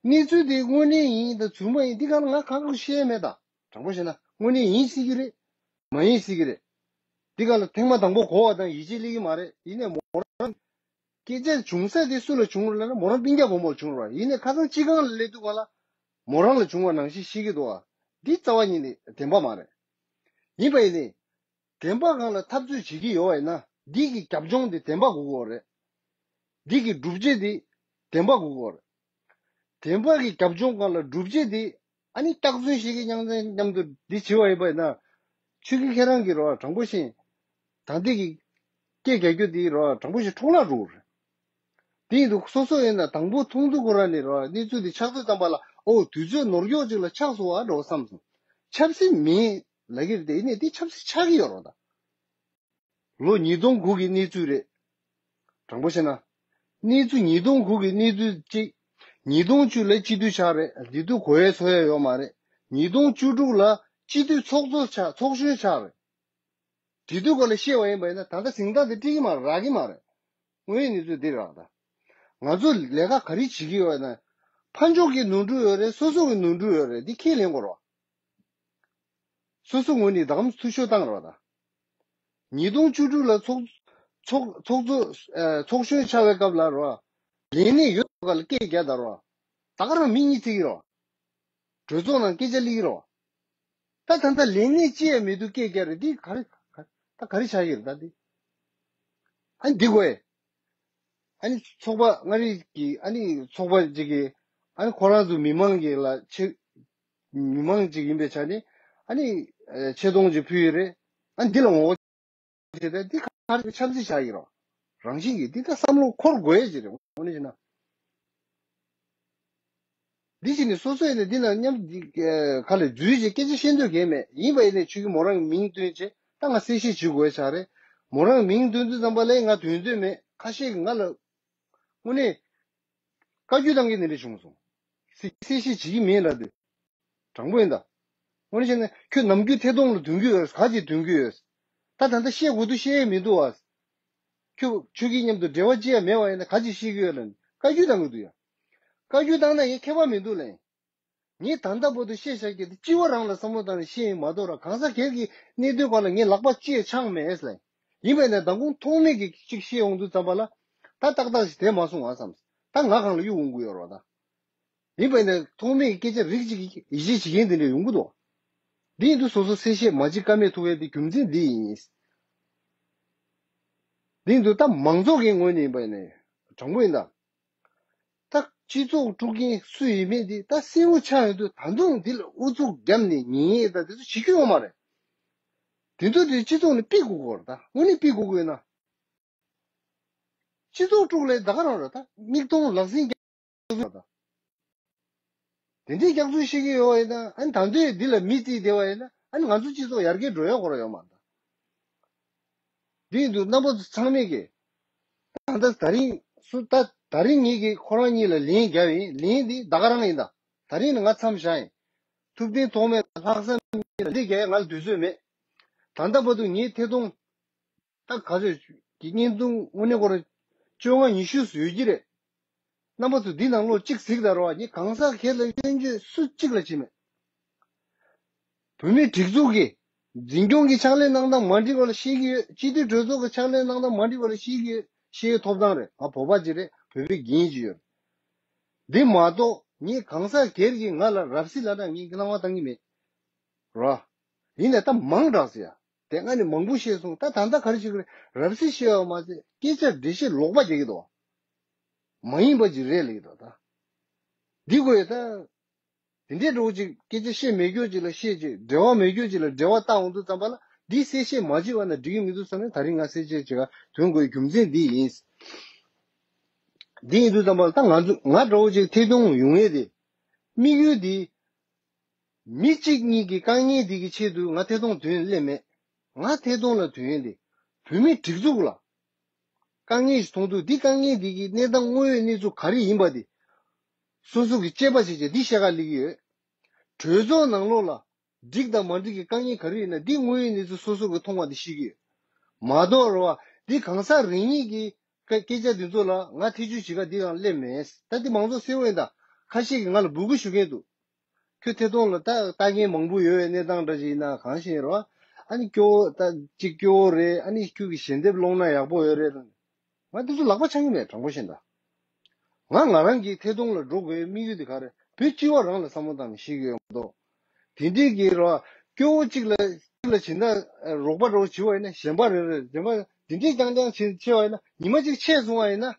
གནས་ཚུལ་དེ་དངོས་གནས་ཡིན་དང་རྫུན་མ་ཡིན་འདི་ག་ལ་ང་གང་ག་བཤད་མེད་ད། དྲང་པོ་བཤད་ན་དངོས་གནས་ཡིན་སྲིད་ཀྱི་རེད། མ་ཡིན་སྲིད་ཀྱི་རེད། འདི་ག་ལ་ཐེངས་མ་དང་པོ་གོ་བ་དང་ཡིད་ཆེས་སླེབས་ཀྱི་མ་རེད། ཡིན་ནའི་མོ་རང་སྐད་ཆ་བྱུང་ས་དེ་སུ་ལ་བྱུང་རེད་ལབ་ན་མོ་རང་སྤུན་ཀྱག་བུ་མོར་བྱུང་རེད་བ། ཡིན་ནའི་ཁ་སང་སྤྱི་ཁང་ལ་སླེབས་དུས་ག་ལ་མོ་རང་ལ་བྱུང་བ་ནང་བཞིན་ཤེས་ཀྱི་འདུག་བ། འདི་རྩ་བ་ཉིད་ནས་བདེན་པ་མ་རེད། ཡིན་པ་ཡིན་ནའི། བདེན་པ་སྒང་ལ་འཐབ་རྩོད་བྱེད་ཀྱི་ཡོད་པ་ཡིན་ན་འདི་གི་རྒྱབ་ལྗོངས་དེ་བདེན་པ་དགོས་ཀྱི་ཡོད་རེད། འདི་གི་སྒྲུབ་བྱེད་དེ་བདེན་པ་དགོས་ཀྱི་ཡོད་རེད། བདེན་པ་གི་རྒྱབ་ལྗོངས་སྒང་ལ་སྒྲུབ་བྱེད་དེ་ཨ་ནི་སྐྱག་རྫུན་ཞིག་གི་མཉམ་མཉམ་དུ་འདི་བྱེད་པ་ཡིན་པ་ཡིན་ན། ཆོས་ཀྱི་ཁྱེད་རང་གི་རོ་དྲང་པོ་བཤད། ད་འདི་གི་སྐད་རྒྱག་རྒྱུ་དེ་རོ་དྲང་པོ་བཤད་འཕྲོ་བརླག་འགྲོ་གི་རེད། དེ་ཡིན་དུས་སོ་སོ་ཡིན་ན་དང་པོ་མཐོང་ཐུབ་ཁོ་རང་ནས་རོ་གནས་ཚུལ་དེ་ཆགས་དུས་ཙམ་པ་ལ་ཨོ་དུས་ཚོད་ནོར་འཁྱོག་ཅིག་ལ་ཆགས་སོང་བ་འགྲོ་བསམ་སོང་། ཆབ་སྲིད་མིན་ལབ་ཀྱི་རེད་དེ་ཡིན་ནའི་དེ་ཆབ་སྲིད་ཆགས་ཀྱི་ཡོད་རོ་ད། ལོ་ཉིས་སྟོང་དགུ་གི་གནས་ཚུལ་རེད། དྲང་པོ་བཤད་ན། གནས་ཚུལ་ཉིས་སྟོང་དགུ་གི་གནས་ཚུལ་གཅིག་ཉིས་སྟོང་བཅུ་ལ་སྤྱི་འཐུས་ཆགས་རེད། དེ་དུས་གོ་ཡས་ཚོར་ཡས་ཡོད་མ་རེད། ཉིས་སྟོང་བཅུ་དྲུག་ལ་སྤྱི་འཐུས་ཚོགས་གཙོ་ཆགས་ཚོགས་གཞོན་ཆགས་རེད། དེ་དུས་ག་ལ་བཤད་པ་ཡིན་པ་ཡིན་ན་ད་ལྟ་གཟེངས་རྟགས་དེ་སྤྲད་ཀྱི་མ་རེད། རག་གི་མ་རེད། དངོས་ཡོད་གནས་ཚུལ་འདི་རེད་བ་ད། ང་ཚོ་ལས་ཀ་ག་རེ་བྱེད་ཀྱི་ཡོད་ན། ཕར་ཕྱོགས་ཀྱི་ནོར་འཁྲུལ་ཡོད་རེད། སོ་སོ་གི་ནོར་འཁྲུལ་ཡོད་རེད། འདི་ཁས་ལེན་དགོས་རེད་བ། སོ་སོ་ངོས་ནས་ད་གམ་འཐུས་ཤོར་བཏང་རེད་བ་ད། ཉིས་སྟོང་བཅུ་དྲུག་ལ་ཚོགས་ཚོགས་ཚོགས་གཙོ་ཨ་ཚོགས་གཞོན་ཆགས་པའི་སྐབས་ལ་རེད་བ། ལས་གནས་ཡོད་པ་ལ་སྐད་རྒྱག་ད་རེད་བ། ད་ག་རང་མི་གཉིས་ཚིག་རེད་བ། གྲོས་ཚོགས་ནང་སྐད་ཆ་གླེང་གི་རེད་བ། ད་ད་ལྟ་ལས་གནས་ཅི་ཡང་མེད་དུས་སྐད་རྒྱག་རེད། འདི་ག་རེ་ག་ད་ག་རེ་ཆགས་ཀྱི་རེད་ད་འདི། ཨ་ནི་འདི་དགོས། ཨ་ནི་ཚོགས་པ་མངའ་རིས་ཀྱི་ཨ་ནི་ཚོགས་པ་ཅིག་གིས་ཨ་ནི་ཁོ་རང་ཚོ་མི་མང་གི་ལ་ཆེ་ མི་མང་ཅིག་ཡིན་པའི་ཆ་ནས་ཨ་ནི་ཆེ་མཐོང་ཅིག་ཕུལ་ཡོད་རེད། ཨ་འདི་ལ་ངོ་བོ་དེ་ལྟར་འདི་ག་རེ་འཆར་རྩིས་བྱ་ཡི་རོ། རང་བཞིན་གྱིས་འདི་ལྟར་བསམ་བློ་འཁོར་དགོས་ཡས་ཅིག་རེད། དངོས་གནས་བྱས་ན། འདི་བྱས་ནས་སོ་སོ་ཡིན་ནས་འདི་ན་མཉམ་འདི་ག་ལས་འཛུལ་བྱས་སྐད་ཆ་བཤད་འདོད་གས་མེད། ཡིན་པ་ཡིན་ནས་ཁྱོད་ཀྱིས་མོ་རང་གི་མིང་བཏོན་བྱས་ད་ང་གསལ་བཤད་བྱེད་དགོས་ཆགས་རེད། མོ་རང་གི་མིང་བཏོན་དུས་ཙམ་པ་ལས་ང་དོན་དོན་མེད། ཁ་ཤས་ཀྱིས་ང་ལ་དངོས་གནས་བཀའ་བཀྱོན་བཏང་གི་ནི་རེ་བྱུང་སོང་། གསལ་བཤད་བྱེད་ཀྱི་མིན་ལབ་དུས། དྲང་པོ་ཡིན་ད། དངོས་གནས་བྱས་ན་ཁྱོད་ནམ་རྒྱུན་ཐད་གཏོང་ལ་འདོན་གྱི་ཡོད། ག་ཅིག་འདོན་གྱི་ཡོད། ད་ད་ལྟ་བཤད་དགོས་འདུག་བཤད་ཡས་མི་འདུག་བ། ཁྱོད་ཁྱོད་ཀྱི་མཉམ་དུ་འབྲེལ་བ་ཅི་ཡང་མེད་པ་ཡིན་ན་ག་ཅིག་བཤད་ཀྱི་ཡོད་ལ་ནི་བཀའ་བཀྱོན་བཏང་གི་འདུག་ཡ། བཀའ་བཀྱོན་བཏང་ན་ངས་ཁྱད་པར་མི་འདུག་ལན། ངས་ད་ལྟ་བར་དུ་བཤད་བཞག་གི་དེ་སྤྱི་བོ་རང་ལ་བསམ་བློ་བཏང་ནས་བཤད་ཡིན་མ་གཏོགས་ར་གང་ཟག་སྒེར་གྱི་གནད་དོན་སྐོར་ལ་ངས་ལག་པ་ཅི་ཡང་འཆང་མེད་ལན། ཡིན་པས་ན་མདང་དགོང་ཐོག་མེད་ཀྱི་ཅིག་བཤད་འོང་དུས་ཙམ་པ་ལ་ད་ཏག་ཏག་ཞིག་དེ་མ་སོང་བ་བསམ། ད་ང་གང་ལ་གཡུག་འོང་གི་ཡོད་རོགས་ད། ཡིན་པས་ན་ཐོག་མེད་ཀྱི་སྐད་ཆ་རིགས་གཅིག་ཡིད་ཆེས་བྱེད་མཁན་དེ་འདྲ་ཡོང་གི་འདུག་འདི་ཡིན་དུས་སོ་སོ་གསལ་བཤད་མ་བྱེད་ཀ་མེད་ཐུག་ཡས་དེ་རྒྱུ་མཚན་འདི་ཡིན། འདི་ཡིན་དུས་ད་མང་ཚོགས་ཀྱི་ངོས་ནས་ཡིན་པ་ཡིན་ན་དྲང་པོ་ཡིན་ད། ད་སྤྱི་ཚོགས་དཀྲུག་མཁན་སུ་ཡིན་མིན་དེ་ད་གསལ་བོ་ཆགས་ཡོང་དུས་ད་དུང་འདི་ལ་ཨུ་ཚུགས་བརྒྱབ་ནས་ཉན་ཡས་ད་དེ་ཚོ་བྱེད་རྒྱུ་ཡོད་མ་རེད། དེ་ཚོ་དེ་སྤྱི་ཚོགས་ནས་ཕུད་དགོས་ཀྱི་རེད། ད་དངོས་གནས་ཕུད་དགོས་ཀྱི་ཡོད་ན། སྤྱི་ཚོགས་དཀྲུག་ལས་ད་ག་རང་རེད། ད་མིག་མཐོང་ལག་ཟིན་རྒྱག་ཚུལ་ད། དེ་འདྲའི་རྒྱག་ཚུལ་ཤེས་ཀྱི་ཡོད་པ་ཡིན་ན་ཨ་ནི་ད་འདོད་འདི་ལ་མི་རྩིས་བསྡད་པ་ཡིན་ན་ཨ་ནི་ང་ཚོ་སྤྱི་ཚོགས་ཡར་རྒྱས་འགྲོ་ཡག་ཁོ་རང་ཡོད་མ་རེད། འདི་ཡིན་དུས་རྣམ་པ་ཚོ་ཚང་མས་ཀྱི་ད་ལྟ་ད་རིང་སུ་ད་ད་རིང་ངེད་ཀྱིས་ཁོ་རང་གཉིས་ལ་ལན་བརྒྱབ་ཡིན། ལན་འདི་ད་ག་རང་ཡིན། ད་ད་རིང་ནི་ང་མཚམས་བཞག་ཡིན། ཐུབ་བསྟན་ཐོགས་མེད་དང་ལྷག་བསམ་གཉིས་ལ་ལན་བརྒྱབ་ཡ་ང་ལ་དུས་ཚོད་མེད། ད་ལྟ་བར་དུ་ངའི་ཐད་གཏོང་ད་ག་ཚོད་ཀྱི་བརྙན་ཐུང་དངོས་གནས་ཁོ་རང་བཅོ་ལྔ་ཉི་ཤུ་ཙམ་ཡོད་ཀྱི་རེད། རྣམ་པ་ཚོ་འདི་ནང་ལོགས་གཅིག་གཟིགས་དང་རོགས། ངས་གང་ཟག་སྒེར་ལ་སྐྱོན་བརྗོད་སུ་གཅིག་ལ་བྱས་མེད། བོད་མིའི་སྒྲིག་འཛུགས་ཀྱི་འཛིན་སྐྱོང་གི་ཕྱག་ལས་གནང་སྟངས་མ་འགྲིག་པ་ལ་བཤད་ཀྱི་ཡོད། སྤྱི་འཐུས་གྲོས་ཚོགས་ཀྱི་ཕྱག་ལས་གནང་སྟངས་མ་འགྲིག་པ་ལ་བཤད་ཀྱི་ཡོད། བཤད་ཐོབ་ཐང་རེད། ང་བོད་པ་ཅིག་རེད། བོད་པའི་འགན་ཅིག་ཡོད། འདི་མ་གཏོགས་ངས་གང་ཟག་སྒེར་གྱིས་ང་ལ་རབ་སྲིད་ལ་ན་ངས་སྣང་བ་བཏང་གི་མེད། རོ། ཡིན་ནའི་ད་མང་དྲགས་ཟེར་ཡ། དེ་སྔ་ནས་མང་པོ་བཤད་སོང་། ད་ད་ལྟ་ག་རེ་བྱེད་ཀྱི་རེད། རབ་སྲིད་བཤད་པ་མ་ཟད་སྐད་ཆ་འགྲེལ་བཤད་ལོག་པ་རྒྱག་གི་འདུག་མ་ཡིན་པ་ཅིག་རེད་ལབ་ཀྱི་འདུག་ད་འདི་དགོས་ཡ་ད། དེ་འདྲའི་འགྲོ་ཅིག་སྐད་ཆ་བཤད་མེད་རྒྱུ་ཅིག་ལ་བཤད་ཅིག་འབྲེལ་བ་མེད་རྒྱུ་ཅིག་ལ་འབྲེལ་བ་བཏང་འོང་དུས་ཙམ་པ་ལ་འདི་གསལ་བཤད་མ་བྱས་པ་ན་འགྲིག་གི་མི་འདུག་བསམ་ནས་ད་རིང་ང་གསལ་བཤད་བྱེད་ག་དོན་དགོས་རྒྱུ་མཚན་འདི་ཡིན། འདི་ཡིན་དུས་ཙམ་པ་ལ་ད་ང་ཚོ་ང་འདྲ་བོ་ཅིག་ཐད་གཏོང་ཡོང་ཡས་དེ། དམིགས་ཡུལ་འདི། མི་གཅིག་གཉིས་ཀྱི་དཀའ་ངལ་འདི་གི་ཆེད་དུ་ང་ཐད་གཏོང་དོན་སླེབས་མེད། ང་ཐད་གཏོང་ལ་དོན་ཡས་དེ། བོད་མིའི་སྒྲིག་འཛུགས་ལ། དཀའ་ངལ་ཞིག་མཐོང་དུས་འདི་དཀའ་ངལ་འདི་གི་གནས་སྟངས་དངོས་ཡོད་གནས་ཚུལ་ག་རེ་ཡིན་པ་དེ། སོ་སོ་གི་དཔྱད་པ་བྱས་བྱས་འདི་བཤད་ག་སླེབས་ཀྱི་ཡོད། གྲོས་ཚོགས་ནང་ལོགས་ལ། འགྲིག་དང་མ་འགྲིག་གི་དཀའ་ངལ་ག་རེ་ཡིན་ན་འདི་དངོས་ཡོད་གནས་ཚུལ་སོ་སོ་གི་མཐོང་བ་འདི་ཤེས་ཀྱི་ཡོད། མ་གཏོགས་རེད་བ། འདི་གང་ཟག་རེ་གཉིས་ཀྱི་སྐད་སྐད་ཆ་འདི་ཚོ་ལ་ང་ཐེ་བྱུས་བྱེད་ག་འདི་ཡང་སླེབས་མེད། ད་འདི་མང་ཚོགས་གསལ་བོ་ཡིན་ད། ཁ་ཤས་ཀྱིས་ང་ལ་འབོད་སྐུལ་ཞུ་མཁན་འདུག་ཁྱོད་ཐད་གཏོང་ལ་ད་ལྟ་མཁན་མང་པོ་ཡོད་པའི་གནས་སྟངས་འདྲ་ཞིག་ཡིན་ན་གང་ཤེས་རེད་བ། ཨ་ནི་སྐྱོ་བོ་ད་གཅིག་སྐྱོ་བོ་རེད། ཨ་ནི་ཁྱོད་ཀྱི་ཞལ་འདེབས་སློང་ན་ཡག་པོ་ཡོད་རེད། ང་འདི་ཚོ་ལག་པ་འཆང་གི་མེད། དྲང་པོ་བཤད་ན། ང་ང་རང་གི་ཐད་གཏོང་ལ་འགྲོ་དགོས་དམིགས་ཡུལ་དེ་ག་རེ་བོད་སྤྱི་བ་རང་ལ་བསམ་བློ་བཏང་ནས་ཤེས་ཀྱི་ཡོད་མ་གཏོགས། དེ་འདྲའི་གི་རོ་སྐྱོ་བོ་གཅིག་ལ་གཅིག་ལ་བྱིན་ན་རོགས་པ་རོགས་བྱེད་པ་ཡིན་ན་གཞན་པ་རེ་རེ་གཞན་པ་དེ་འདྲའི་རྐྱང་རྐྱང་བྱེད་བྱེད་པ་ཡིན་ན་ཉི་མ་གཅིག་ཆད་སོང་བ་ཡིན་ན་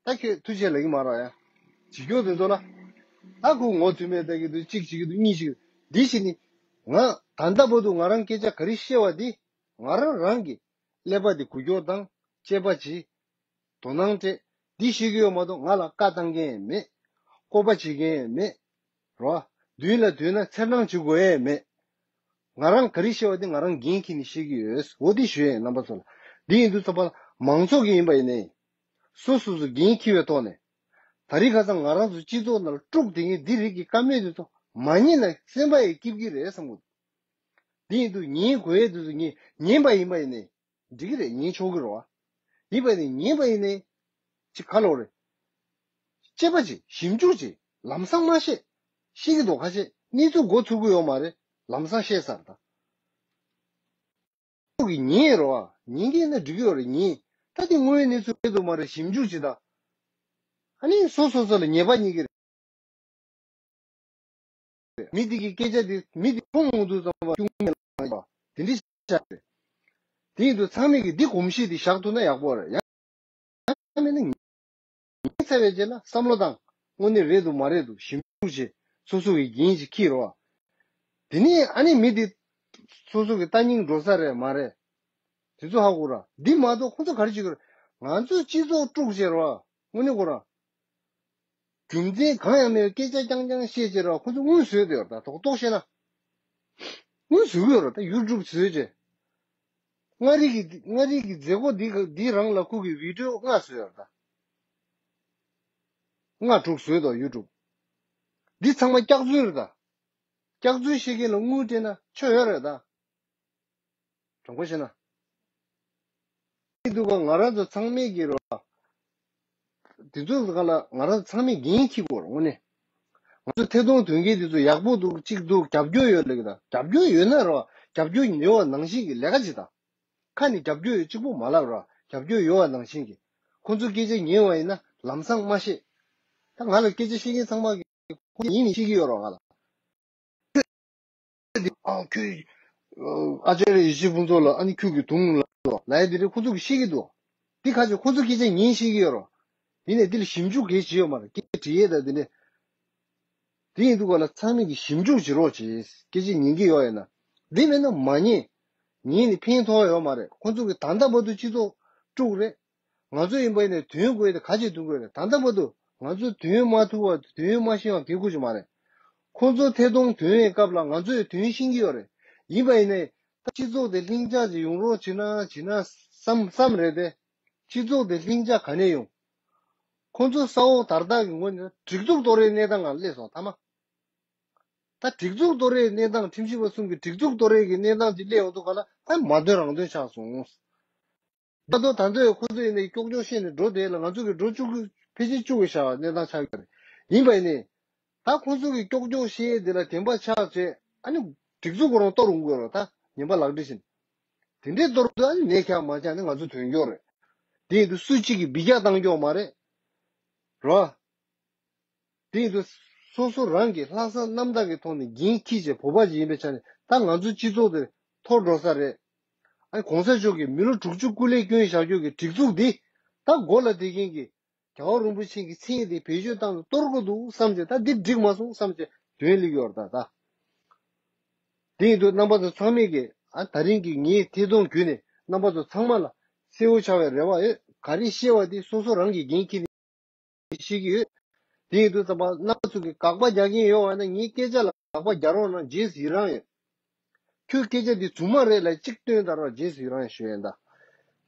ད་ཁྱོད་ཐུགས་རྗེ་ལབ་ཀྱི་མ་རོགས་ཡ། བྱེད་སྐྱོ་དེ་ཚོ་ལ་ད་ཁོ་ངོ་ཐུག་མེད་ལྟ་གི་འདུག་གཅིག་བྱེད་ཀྱི་འདུག་གཉིས་བྱེད་ཀྱི་འདུག་འདི་བྱས་ནི་ང་ད་ལྟ་བར་དུ་ང་རང་སྐད་ཆ་ག་རེ་བཤད་པ་འདི་ང་རང་རང་གི་ཀླད་པ་འདི་འགུལ་སྐྱོད་དང་དཔྱད་པ་བྱེད། དོ་སྣང་སྤྲད། འདི་ཤེས་ཀྱི་ཡོད་མ་གཏོགས་ང་ལ་བཀའ་བཏང་མཁན་མེད། བསྐོ་པ་བྱེད་མཁན་མེད། རོ། མདུན་ལ་འདུས་ན་འཚེར་སྣང་བྱེད་དགོས་ཡས་མེད། ང་རང་ག་རེ་བཤད་པ་དེ་ང་རང་འགན་འཁྱེར་ནས་བཤད་ཀྱི་ཡོད། འོ་དེ་ཞུ་ཡས་རྣམ་པ་ཚོ་ལ། འདི་ཡིན་དུས་ཙམ་པ་ལ་མང་ཚོགས་ཀྱི་ཡིན་པ་ཡིན་ནའི། སོ་སོ་སོ་འགན་འཁྱེར་བའི་ཐོག་ནས། ད་རིང་ཁ་སང་ང་རང་ཚོ་སྤྱི་ཚོགས་ནང་ལ་དཀྲུག་བསྡད་མཁན་འདི་རིགས་ཀྱི་བཀའ་མོལ་དེ་ཚོ་མ་ཉན་ན་སེམས་པ་ཡང་སྐྱིད་ཀྱི་རེད་བསམ་གྱི་འདུག་འདི་ཡིན་དུས་ཉན་དགོས་ཡས་དེ་ཚོ་ཉན་ཉན་པ་ཡིན་པ་ཡིན་ནའི། འགྲིག་གི་རེད། ཉན་ཆོག་གི་རེད་བ། ཡིན་པ་ནི་ཉན་པ་ཡིན་ནའི། ཅིག་ག་ལོག་རེད། དཔྱད་པ་ཅིག་ཞིབ་འཇུག་ཅིག་ལམ་སང་མ་བཤད། ཤེས་ཀྱི་འདུག་ཁ་ཤས་གནས་ཚུལ་མགོ་ཚོད་ཀྱི་ཡོད་མ་རེད། ལམ་སང་བཤད་ཚར་ད། ཁོ་གི་ཉན་རེད་བ། ཉན་གྱི་ཡིན་ན་འགྲིག་གི་ཡོད་རེད་ཉན། ད་དེ་དངོས་ཡོད་གནས་ཚུལ་རེད་འདུག་མ་རེད་ཞིབ་འཇུག་ཅིག་ད། ཨ་ནི་སོ་སོ་སོ་ལ་ཉེས་པ་རྙེད་ཀྱི་རེད། མི་དེ་གི་སྐད་ཆ་དེ་མི་དེ་ཁོང་ངོ་དུ་ཙམ་པ་སྐྱུང་མེད་ལ་དེ་འདྲི་བྱ་རེད། དེ་ཡིན་དུས་ཚང་མས་ཀྱི་འདི་གོམས་གཤིས་དེ་བཞག་ཐུབ་ན་ཡག་པོ་རེད། ཡང་མིན་ན་ཉིན་ཚར་བའི་རྗེས་ལ་བསམ་བློ་བཏང་། དངོས་གནས་རེད་འདུག་མ་རེད་འདུག་ཞིབ་འཇུག་བྱེད། སོ་སོ་གི་འགན་ཅིག་འཁྱེར་རོགས། དེ་ནས་ཨ་ནི་མི་དེ་སོ་སོ་གི་ལྟ་སྙིང་འགྲོ་ས་རེད་མ་རེད། དེ་ཚོ་ཧ་གོ་ར། འདི་མ་གཏོགས་ཁོ་ཚོ་ག་རེ་བྱེད་ཀྱི་རེད། ང་ཚོས་སྤྱི་ཚོགས་དཀྲུག་བྱས་རོགས། དངོས་གནས་གོ་ར། རྒྱུ་མཚན་གང་ཡང་མེད་པའི་སྐད་ཆ་རྐྱང་རྐྱང་བཤད་བྱས་རོགས། ཁོ་ཚོ་དངུལ་བཟོས་བསྡད་ཡོད་རེད། ད་ཏོག་ཏོག་བཤད་ན། དངུལ་བཟོ་གི་ཡོད་རེད། ད་ཡུ་ཊུབ་བཟོས་བྱས། མངའ་རིས་ཀྱི་མངའ་རིས་ཀྱི་མཛད་སྒོ་འདི་འདི་རང་ལ་ཁོ་གི་བི་ཌིའོ་ལྔ་བཟོས་ཡོད་རེད་ད། ལྔ་དྲུག་བཟོས་འདུག་ཡུ་ཊུབ། འདི་ཚང་མ་སྐྱག་རྫུན་རེད་ད། སྐྱག་རྫུན་བཤད་མཁན་ལ་དངུལ་སྤྲད་ན་ཆོ་ཡོད་རེད་ད། དྲང་པོ་བཤད་ན། འདི་འདུག་ག་ང་རང་ཚོ་ཚང་མས་ཀྱི་རོ། དེ་ཚོ་ག་ལ་ང་རང་ཚང་མས་འགན་འཁྱེར་དགོས་རེད་དངོས་གནས། ང་ཚོ་ཐད་གཏོང་དོན་རྐྱེན་དེ་ཚོ་ཡག་པོ་འདུག་གཅིག་འདུག་རྒྱབ་སྐྱོར་ཡོད་ལབ་ཀྱི་ད། རྒྱབ་སྐྱོར་ཡོད་ན་རོ། རྒྱབ་སྐྱོར་ཡོད་པ་ནང་བཞིན་གྱི་ལས་ཀ་བྱེད་ད། ཁ་ནས་རྒྱབ་སྐྱོར་ཡོད་གཅིག་པོ་མ་ལབ་རོགས། རྒྱབ་སྐྱོར་ཡོད་པ་ནང་བཞིན་གྱི། ཁོང་ཚོ་སྐད་ཆ་ཉན་པ་ཡིན་ན་ལམ་སང་མ་བཤད། ད་ང་ལ་སྐད་ཆ་བཤད་མཁན་ཚང་མ་གིས་ཁོང་ཉན་ནས་བཤད་ཀྱི་ཡོད་རོགས་ང་ལ། ཨ་ཁྱོད། ཨ་ཅར་ཡེ་ཤེས་ཕུན་ཚོགས་ལ་ཨ་ནི་ཁྱོད་ཀྱིས་དུང་ལ་ལབ་ཡ་དེ་རེད། ཁོང་ཚོ་གིས་བཤད་ཀྱི་འདུག་འདི་ཁ་ཅིག་ཁོང་ཚོ་སྐད་ཆ་ཉན་བཤད་ཀྱི་ཡོད་རོགས། ཡིན་ནའི་འདི་ལ་ཞིབ་འཇུག་གལ་ཆེ་ཡོད་མ་རེད། སྐད་ཆ་དྲི་ཡས་དང་དེ་འདྲས། དེ་ཡིན་དུས་ག་ལ་ཚང་མས་ཀྱི་ཞིབ་འཇུག་བྱེད་རོགས་བྱེད། སྐད་ཆ་ཉན་གྱི་ཡོད་ཡིན་ན། འདི་མེད་ན་མ་ཉན། ཉན་ནས་ཕན་ཐོགས་ཡོད་མ་རེད། ཁོང་ཚོ་གི་ད་ལྟ་བར་དུ་སྤྱི་ཚོགས་དཀྲུག་རེད། ང་ཚོ་ཡིན་པ་ཡིན་ནའི་དོན་དགོས་ཏེ་ག་ཅིག་དོན་དགོས་རེད། ད་ལྟ་བར་དུ་ང་ཚོ་དོན་མ་ཐུབ་པ་དོན་མ་ཤེས་པ་གལ་དགོས་ཀྱི་མ་རེད། ཁོང་ཚོ་ཐད་གཏོང་དོན་བའི་སྐབས་ལ་ང་ཚོས་དོན་ཤེས་ཀྱི་ཡོད་རེད། ཡིན་པ་ཡིན་ནའི་ད་སྤྱི་ཚོགས་དེ་ལྷིང་འཇགས་ཅིག་ཡོང་རོགས་བྱེད་ན་བྱེད་ན་བསམ་བསམ་རེད་དེ། སྤྱི་ཚོགས་དེ་ལྷིང་འཇགས་ག་ནས་ཡོང་། ཁོང་ཚོ་ས་འོག་དར་ཐག་གི་ངོས་ནས་སྒྲིག་འཛུགས་གཏོར་རེས་གནས་སྟངས་ལ་སླེབས་སོང་ཐ་མ། ད་སྒྲིག་འཛུགས་གཏོར་རེས་གནས་སྟངས་ཁྲིམས་ཞིབ་པ་གསུམ་གྱི་སྒྲིག་འཛུགས་གཏོར་རེས་ཀྱི་གནས་སྟངས་ཅིག་སླེབས་ཡོང་དུས་ག་ལ་ཨ་མ་དོན་རང་དོན་ཆགས་སོང་། ད་དུང་ད་འདོད་ཁོ་ཚོ་ཡིན་ནའི་ཀྱོག་ཀྱོག་བཤད་ནས་འགྲོ་བསྡད་ལ་ང་ཚོ་གི་འགྲོ་བཅུག་གི་ཕལ་ཆེར་བཅུག་གི་བཞག་པ་གནས་སྟངས་ཆགས་ཀྱི་རེད། ཡིན་པ་ཡིན་ནའི། ད་ཁོ་ཚོ་གི་ཀྱོག་ཀྱོག་བཤད་དེ་ལ་བདེན་པ་ཆགས་བྱས་ཨ་ནི་སྒྲིག་འཛུགས་ཁོ་རང་གཏོར་འོང་གི་རེད་ད་ཉན་པ་ལག་བྲིས་ཤིན། དེ་འདྲའི་གཏོར་དུས་ཨ་ནི་ནད་ཁྱག་མ་ཆགས་ནི་ང་ཚོ་དོན་སྐྱོ་རེད། དེ་ཡིན་དུས་སུ་གཅིག་གིས་འབུད་རྒྱག་བཏང་སྐྱོ་མ་རེད། རོ། དེ་ཡིན་དུས་སོ་སོ་རང་གིས་ལྷག་བསམ་རྣམ་དག་གི་ཐོག་ནས་འགན་འཁྱེར་བྱས་བོད་པ་ཞིག་ཡིན་པའི་ཆ་ནས་ད་ང་ཚོའི་སྤྱི་ཚོགས་དེ་འཐོར་འགྲོ་ས་རེད། ཨ་གོང་ས་མཆོག་གིས་མི་ལོ་དྲུག་ཅུ་སྐུ་ལས་བསྐྱོན་བཞག་རྒྱུ་གི་སྒྲིག་འཛུགས་འདི་ད་མགོ་ལ་བསྡད་མཁན་གྱི་རྒྱལ་བ་རིན་པོ་ཆེ་གི་མཚན་དེ་བེད་སྤྱོད་བཏང་ནས་གཏོར་དགོས་འདུག་བསམ་བྱས་ད་འདི་འགྲིག་མ་སོང་བསམ་བྱས་དོན་ལེགས་ཡོད་རེད་ད། དེ་ཡིན་དུས་རྣམ་པ་ཚོ་ཚང་མས་ཀྱི་ཨ་ད་རིང་གི་ངའི་ཐད་གཏོང་བརྒྱུད་ནས་རྣམ་པ་ཚོ་ཚང་མ་ལ་གསལ་བོ་ཆགས་པའི་རེ་བ་ཡོད། ག་རེ་བཤད་པ་དེ་སོ་སོ་རང་གིས་འགན་འཁྱེར་ནས་བཤད་ཀྱི་ཡོད། དེ་ཡིན་དུས་ཙམ་པ་རྣམ་པ་ཚོ་གིས་དགག་པ་རྒྱག་མཁན་ཡོད་པ་ན་ངའི་སྐད་ཆ་ལ་དགག་པ་རྒྱག་རོགས་གནང་རྗེས་སུ་ཡི་རང་ཡོད། ཁྱོད་སྐད་ཆ་འདི་རྫུན་མ་རེད་ལབ་གཅིག་སྟོན་ད་རོགས་རྗེས་སུ་ཡི་རང་ཡོད་ཞུ་ཡོད་ད།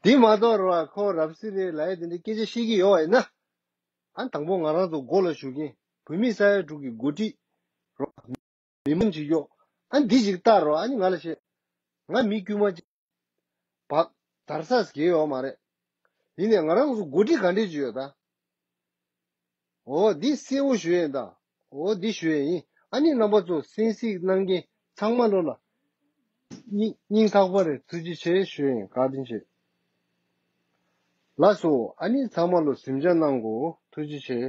དེ་མ་གཏོགས་རོགས་ཁོ་རབ་སྲིད་རེད་ལབ་ཡ་དེ་འདྲའི་སྐད་ཆ་བཤད་ཀྱི་ཡོད་པ་ཡིན་ན། ཨ་དང་པོ་ང་རང་ཚོ་མགོ་ལ་ཞུགས་མཁན་བོད་མི་ས་ཡ་དྲུག་གི་འགོ་ཁྲིད་རོགས། མི་མང་ཅིག་གཡོག་ཨ་འདི་ཅིག་ལྟ་རོགས། ཨ་ནི་ང་ལ་བཤད། ང་མི་དཀྱུས་མ་ཅིག་བག་དར་ས་སྐྱེ་ཡོད་མ་རེད། ཡིན་ནའི་ང་རང་ཚོ་འགོ་ཁྲིད་ག་འདྲས་ཅིག་ཡོད་ད། འོ་འདི་གསལ་བོ་ཞུ་ཡས་ད། འོ་འདི་ཞུ་ཡས་ཡིན། ཨ་ནི་རྣམ་པ་ཚོ་གསན་གཟིགས་གནང་མཁན་ཚང་མ་ལོ་ལ་སྙིང་སྙིང་ཐག་པ་རེད་ཐུགས་རྗེ་ཆེ་ཞུ་ཡས་ཡིན། བཀའ་དྲིན་ཆེ། ལགས་སོ། ཨ་ནི་ཚང་མ་ལོ་གཟིམ་འཇག་གནང་གོ་ཐུགས་རྗེ་ཆེ།